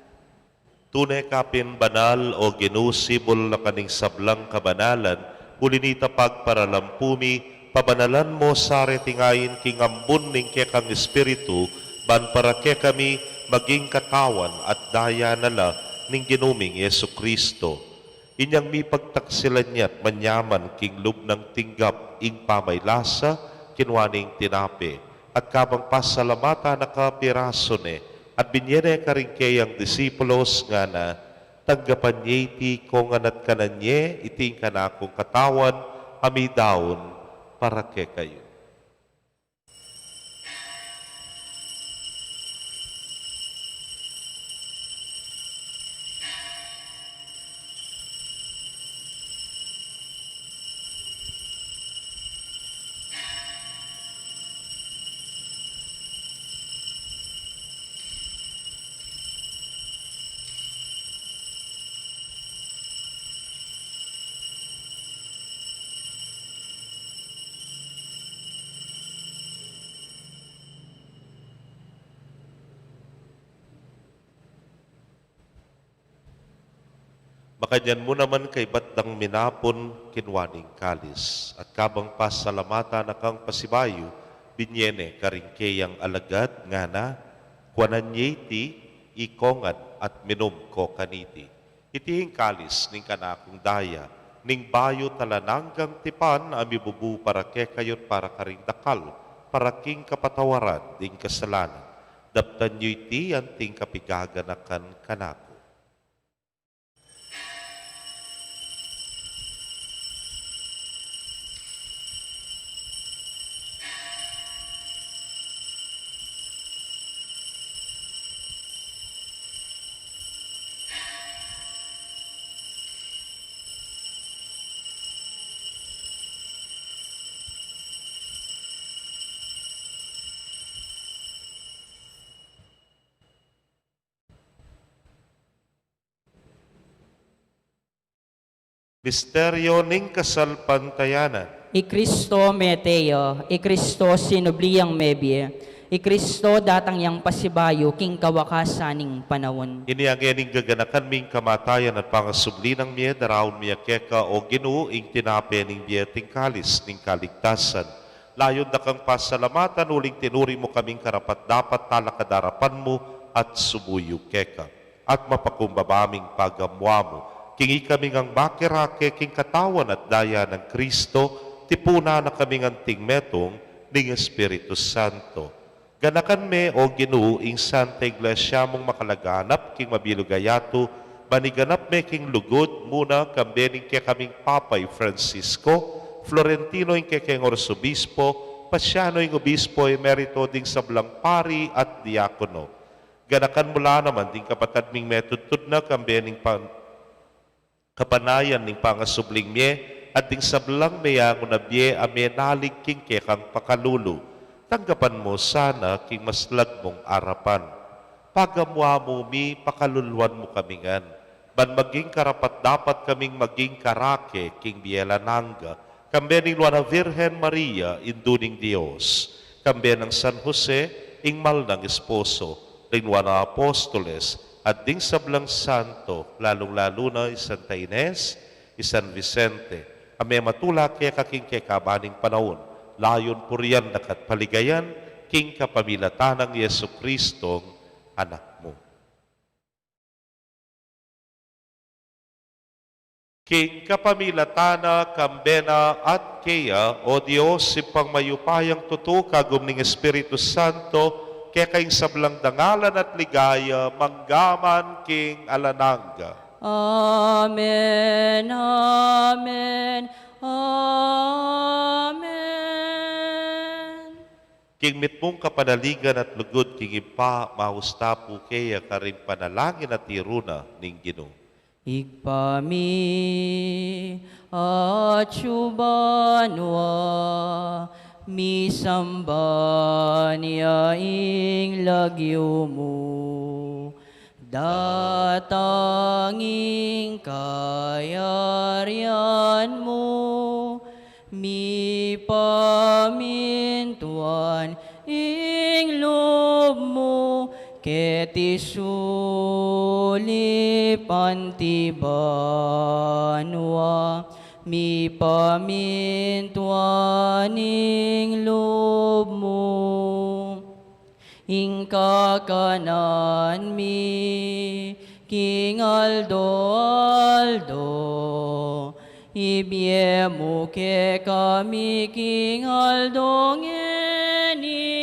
Tune ka pin banal, O Ginu, sibul na ka ning sablang kabanalan, uli nita pagparalampu mi, pabanalan mo sa reting ain king ambun ning kekang Espiritu, ban para kekami maging katawan at daya na la ning Ginu ming Jesu-Kristo. Inyang mipagtaksilan ya't manyaman king lub nang tinggap ing pamaylasa, kinua ne ing tinape, at kabang pasalamatan na ka pirasu ne, at binie ne karing keyang disipulos, ngana, tanggapan ye iti kongan at kanan ye, iti ing kanakung katawan, a midaun para kekayu. Makanyan mu naman kaybat dang minapun, kinua ne ing kalis, at kabang pasalamatan na kang pasibayu, binie ne karing keyang alagad, ngana, kuanan ye iti, ikongan at minum ko kaniti. Iti ing kalis ning kanakung daya, ning bayu at alang anggang tipan, a mibubu para kekayu at para karing dakal, para king kapatawaran ding kasalanan. Daptan yu iti anting kapigaganakan kanaku. Misteryo ning kasalpantayanan. I Kristo mete ya, i Kristo sinubli yang mebie, i Kristo datang yang pasibayu king kawakasan ning panaun. Inya ngening gaganakan mi ing kamatayan at pangasubli nang mie, daraun mi keka, O Ginu, ing tinape ning bie at ing kalis ning kaligtasan. Layun da kang pasalamatan uling tinuri mu kaming karapat-dapat talakad king arapan mu at sumuyu keka. At mapakumbaba ming pagamuan mu king ikami ngang makirake king katawan at daya nang Kristo, tipunan na kaming anting metung ning Espiritu Santo. Ganakan me, O Ginu, ing Santa Iglesia mung makalaganap king mabilug a yatu, ban iganap me king lugud, muna kambe ning kekaming Papa i Francisco, Florentino ing kekeng Arsobispo, Paciano ing Obispo Emerito, ding sablang pari at diakono. Ganakan mu la naman ding kapatad ming metudtud na kambe ning pan-, kapanayan ning pangasubling mie, at ding sablang meyangu na bie a menalig king kekang pakalulu. Tanggapan mu sana king maslag mung arapan. Pagamuan mu mi, pakaluluan mu kami ngan, ban maging karapat-dapat kaming maging karake king bie alang angga, kambe ning Nuan a Virgen Maria, Indu ning Dios, kambe nang San Jose, ing mal nang esposo, ding Nuan a Apostoles, at ding sablang santo, lalung-lalu na i Santa Ines, i San Vicente, a mematula keka king kekaban ning panaun, layun purian da ka at paligayan, king kapamilatan nang Jesu-Cristong Anak mu. King kapamilatan na, kambe na, at keya, o Dios, Ibpang mayupayang tutu, kagum ning Espiritu Santo, keka ing sablang dangalan at ligaya, mangga man king alang angga. Amen, amen, amen. King mitmung kapanaligan at lugud king Ibpa, maus ta pu keya karing panalangin a tiru na ning Ginu. Ibpa mi, atsu ka banua, misamban ya ing lagyu mu. Datang ing kayarian mu, mipamintuan ing lub mu, keti sulip anti banua, mipamintuan ing lub mu. Ing kakanan mi king aldo-aldo, ibie mu kekami king aldo ngeni,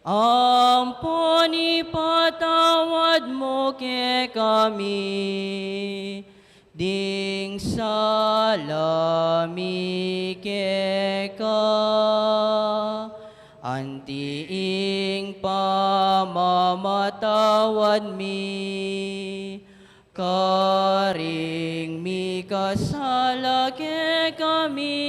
ampon ipatawad mu kekami ding sala mi keka, anti ing pamamatawad mi karing mikasala kekami.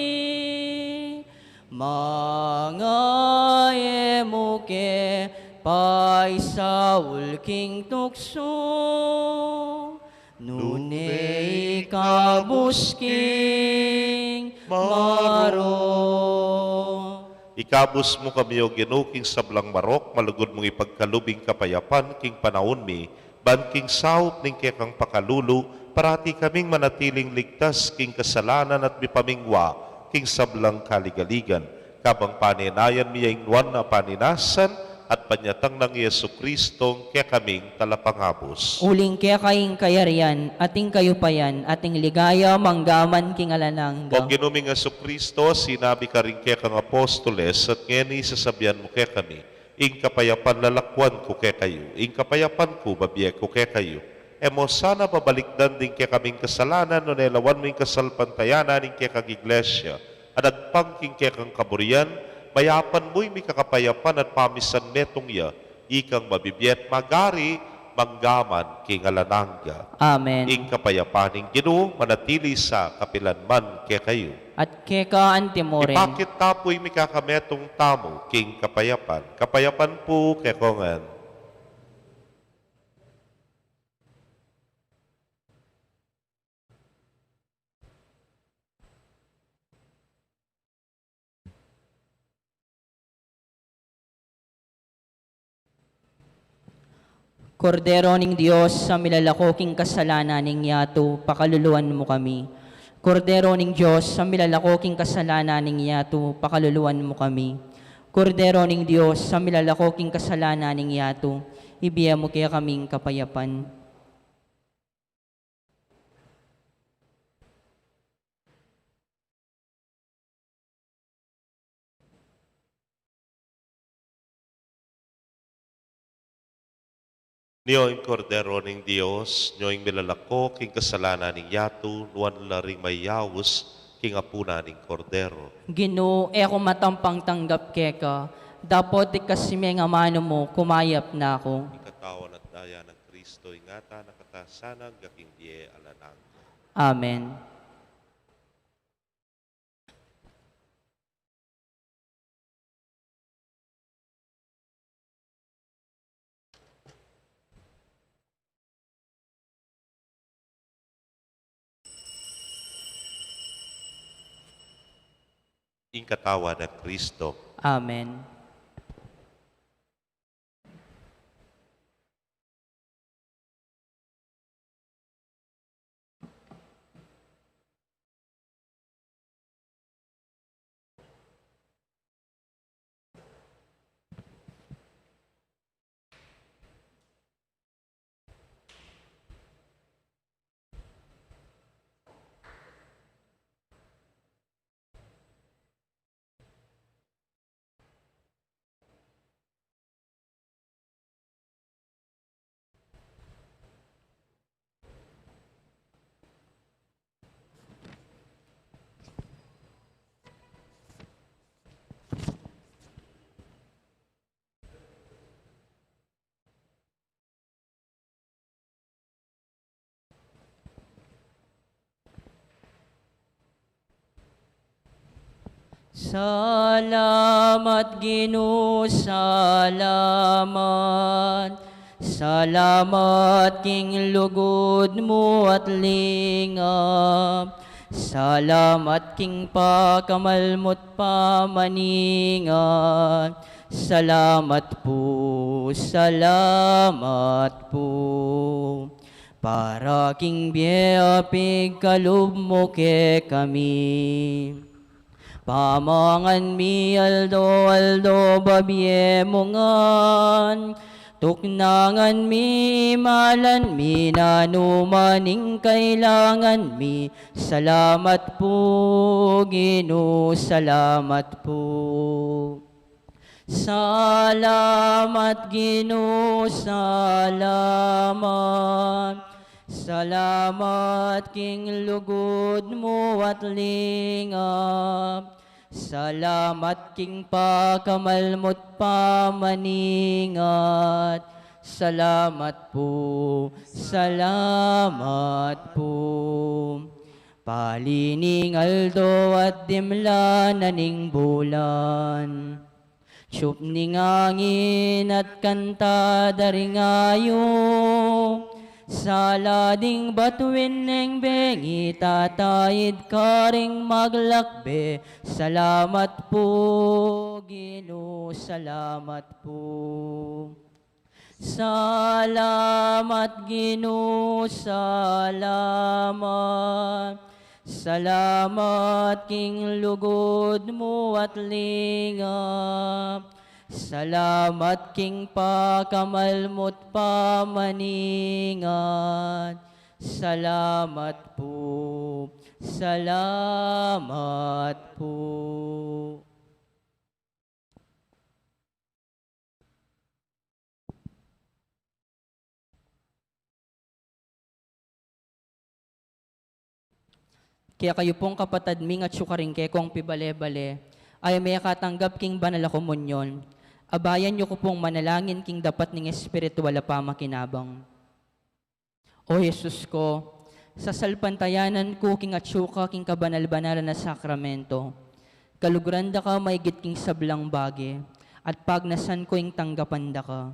Manga e mu ke paisaul king tuksu, nune ikabus king marok. Ikabus mu kami, O Ginu, king sablang marok, malugud mung ipagkalub ing kapayapan king panaun mi, ban king saup ning kekang pakalulu, parati kaming manatiling ligtas king kasalanan at mipamingwa king sablang kaligaligan. Kabang panenayan mi ya ing nuan a paninasan at panyatang nang Jesucristo, kekaming talapangabus. Uling keka ing kayarian, at ing kayupayan, at ing ligaya, mangga man king alang angga. O Ginu ming Jesucristo, sinabi karing kekang apostoles, at ngeni sasabian mu kekami, ing kapayapan lalakuan ku kekayu, ing kapayapan ku babie ku kekayu. E mo sana babalikdan ding kekaming kasalanan, nune lawan mu ing kasalpantayanan ning kekang Iglesia, a dagpang king kekang kaburian, mayapan mu ing mikakapayapan at pamisan metung ya, ikang mabibie at magari, mangga man king alang angga. Amen. Ing kapayapan ning Ginu manatili sa kapilan man kekayu. At keka antimurin. Ipakit ta pu ing mikakametung tamu king kapayapan. Kapayapan pu kekongan. Kordero ning Dios, a milalako king kasalanan ning yatu, pakaluluan mu kami. Kordero ning Dios, a milalako king kasalanan ning yatu, pakaluluan mu kami. Kordero ning Dios, a milalako king kasalanan ning yatu, ibie mu kekaming kapayapan. Nyo ing Kordero ning Dios, nyo ing milalako king kasalanan ning yatu, nuan la ring mayaus king apunan ning Kordero. Ginu, e ku matampang tanggap keka, dapot ikasi me ing amanu mu, kumayap na ku. Ing katawan at daya nang Kristo, ingatan na kata sana angga king bie alang angga. Amen. Ing katawan nang Kristo. Amen. Salamat, Ginu, salamat. Salamat king lugud mu at lingap. Salamat king pakamal mu't pamaningat. Salamat pu, salamat pu. Para king bie a pigkalub mu kekami. Pamangan mi aldo-aldo, babie mu ngan. Tuknangan mi, malan mi, nanu man ing kailangan mi. Salamat pu, Ginu, salamat pu. Salamat, Ginu, salamat. Salamat king lugud mu at lingap. Salamat king pakamal mu't pamaningat. Salamat pu, salamat pu. Pali ning aldo at dimla na ning bulan. Tsup ning angin at kanta da ring ayup. Sala ding batuin neng bengi, tataid karing maglakbe. Salamat pu, Ginu, salamat pu. Salamat, Ginu, salamat. Salamat king lugud mu at lingap. Salamat king pakamal mu't pamaningat. Salamat pu, salamat pu. Kekayu pung kapatad ming atyu karing kekong pibale-bale a mekatanggap king banal a komunyon, abayan yu ku pung manalangin king dapat ning espiritual a pamakinabang. O Jesus ko, sasalpantayanan ku king atyu ka king kabanal-banalan a sakramento. Kaluguran da ka maigit king sablang bage, at pagnasan ku ing tanggapan da ka.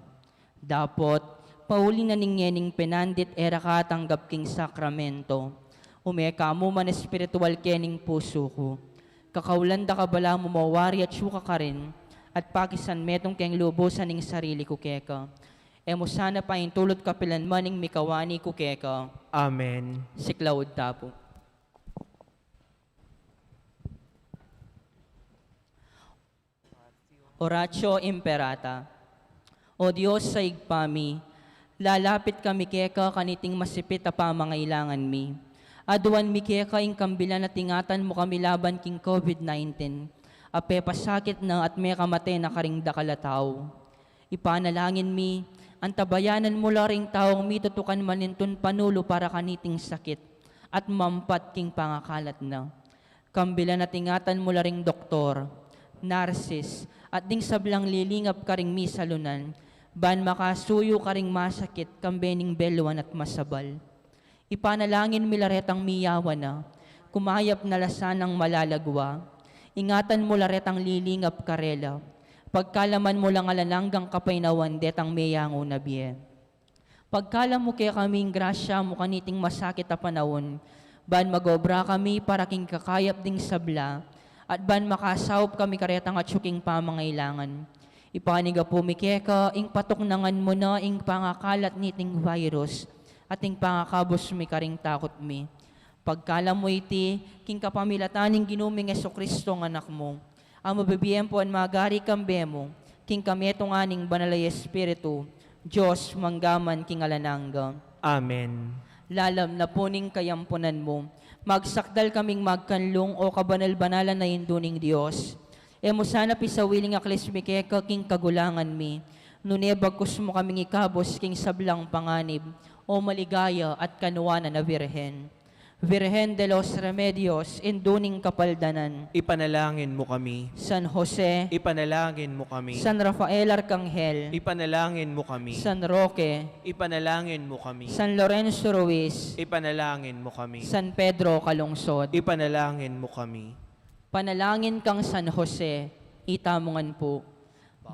Dapot, pauli na ning ngening penandit e ra ka atanggap king sakramento, ume ka mu man espiritual kening pusu ku. Kakaulan da ka balamu mawari atyu ka karin, at pakisan metung keng lubusan ing sarili ku keka. E mu sana paintulut kapilan man ing mikawani ku keka. Amen. Siklaud ta pu. Oratio Imperata. O Dios a Ibpa mi, lalapit kami keka kaniting masipit a pamangailangan mi. Aduan mi keka ing kambilan at ingatan mu kami laban king COVID nineteen a pepasakit na at mekamate na karing dakal a tau. Ipanalangin mi, antabayanan mu la ring taung mitutukan manintun panulu para kaniting sakit at mampat king pangakalat na. Kambilan at ingatan mu la ring doktor, narsis, at ding sablang lilingap karing misalunan, ban makasuyu karing masakit kambe ning beluan at masabal. Ipanalangin mi la retang miyawan na, kumayap na la sanang malalagwa. Ingatan mu la retang lilingap karela. Pagkalaman mu lang alang anggang kapaynawan detang meyangu na bie. Pagkalam mu kekami ing grasya mu kaniting masakit a panaun, ban mag-obra kami para king kakayap ding sabla, at ban makasaup kami karetang atyu king pamangailangan. Ipanigapu mi keka ing patuknangan mu na ing pangakalat niting virus, at ing pangakabus mi karing takut mi. Pagkalam mu iti, king kapamilatan ning Ginu ming Jesucristo a Anak mu, a mabibie ampon magari kambe mu, king kametungan ning Banal a Espiritu, Dios, mangga man king alang angga. Amen. Lalam na pu ning kayampunan mu, magsakdal kaming magkanlung, o kabanal-banalan a Indu ning Dios. E mu sana pisawiling aklis mi keka king kagulangan mi, nune bagkus mu kaming ikabus king sablang panganib, o maligaya at kanuanan a Virgen. Virgen de los Remedios, Indu ning Kapaldanan. Ipanalangin mu kami. San Jose. Ipanalangin mu kami. San Rafael Arcangel. Ipanalangin mu kami. San Roque. Ipanalangin mu kami. San Lorenzo Ruiz. Ipanalangin mu kami. San Pedro Calungsod. Ipanalangin mu kami. Panalangin kang San Jose, itamu ngan pu.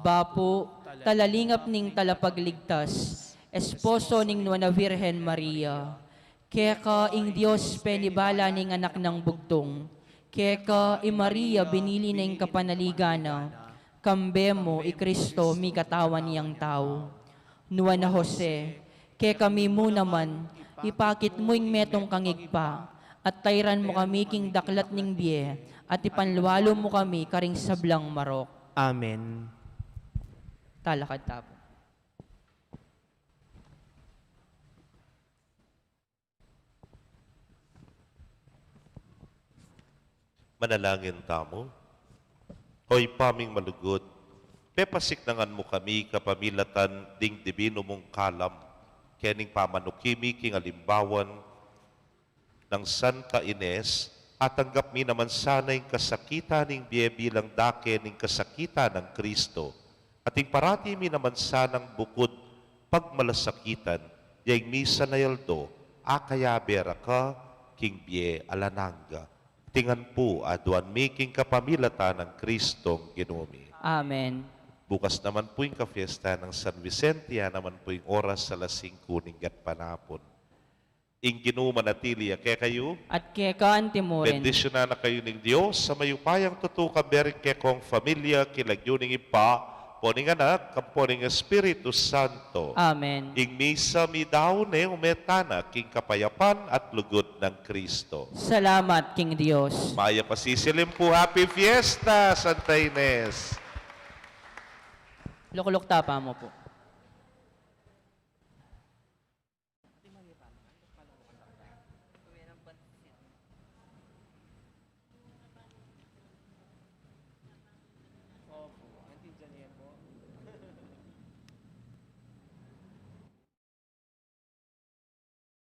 Bapu, talalingap ning talapagligtas, esposo ning Nuan a Virgen Maria, keka ing Dios penibala ning anak nang bugtung, keka i Maria binili na ing kapanaligan na, kambe mu i Kristo mikatawan yang tau. Nuan a Jose, kekami mu naman, ipakit mu ing metung kang Ibpa, at tairan mu kami king daklat ning bie, at ipanlualu mu kami karing sablang marok. Amen. Talakad ta pu. Manalangin tamu. O Ibpa ming malugud, pepasiknangan mu kami kapamilatan ding dibinu mung kalam, kening pamanuki mi king alimbawan nang Santa Ines, atanggap mi naman sana ing kasakitan ning bie bilang dake ning kasakitan nang Kristo. At ing parati mi naman sanang bukud pagmalasakitan, ya ing misan a aldo, akayabe ra ka king bie alang angga. Iti ngan pu aduan mi king kapamilatan nang Kristong Ginu mi. Amen. Bukas naman pu ing kapiesta nang San Vicente, ya naman pu ing oras alas singku ning gatpanapun. Ing Ginu manatili ya kekayu. At keka anti mu rin. Bendisyunan na kayu ning Dios a mayupayang tutu, kambe ring kekong familia, king lagyu ning Ibpa, ampo ning Anak, ampo ning Espiritu Santo. Amen. Ing misa meyari ne, ume tana king kapayapan at lugud nang Kristo. Salamat king Dios. Mayap a sisilim pu, happy fiesta, Santa Ines. Lukluk ta pa mu pu.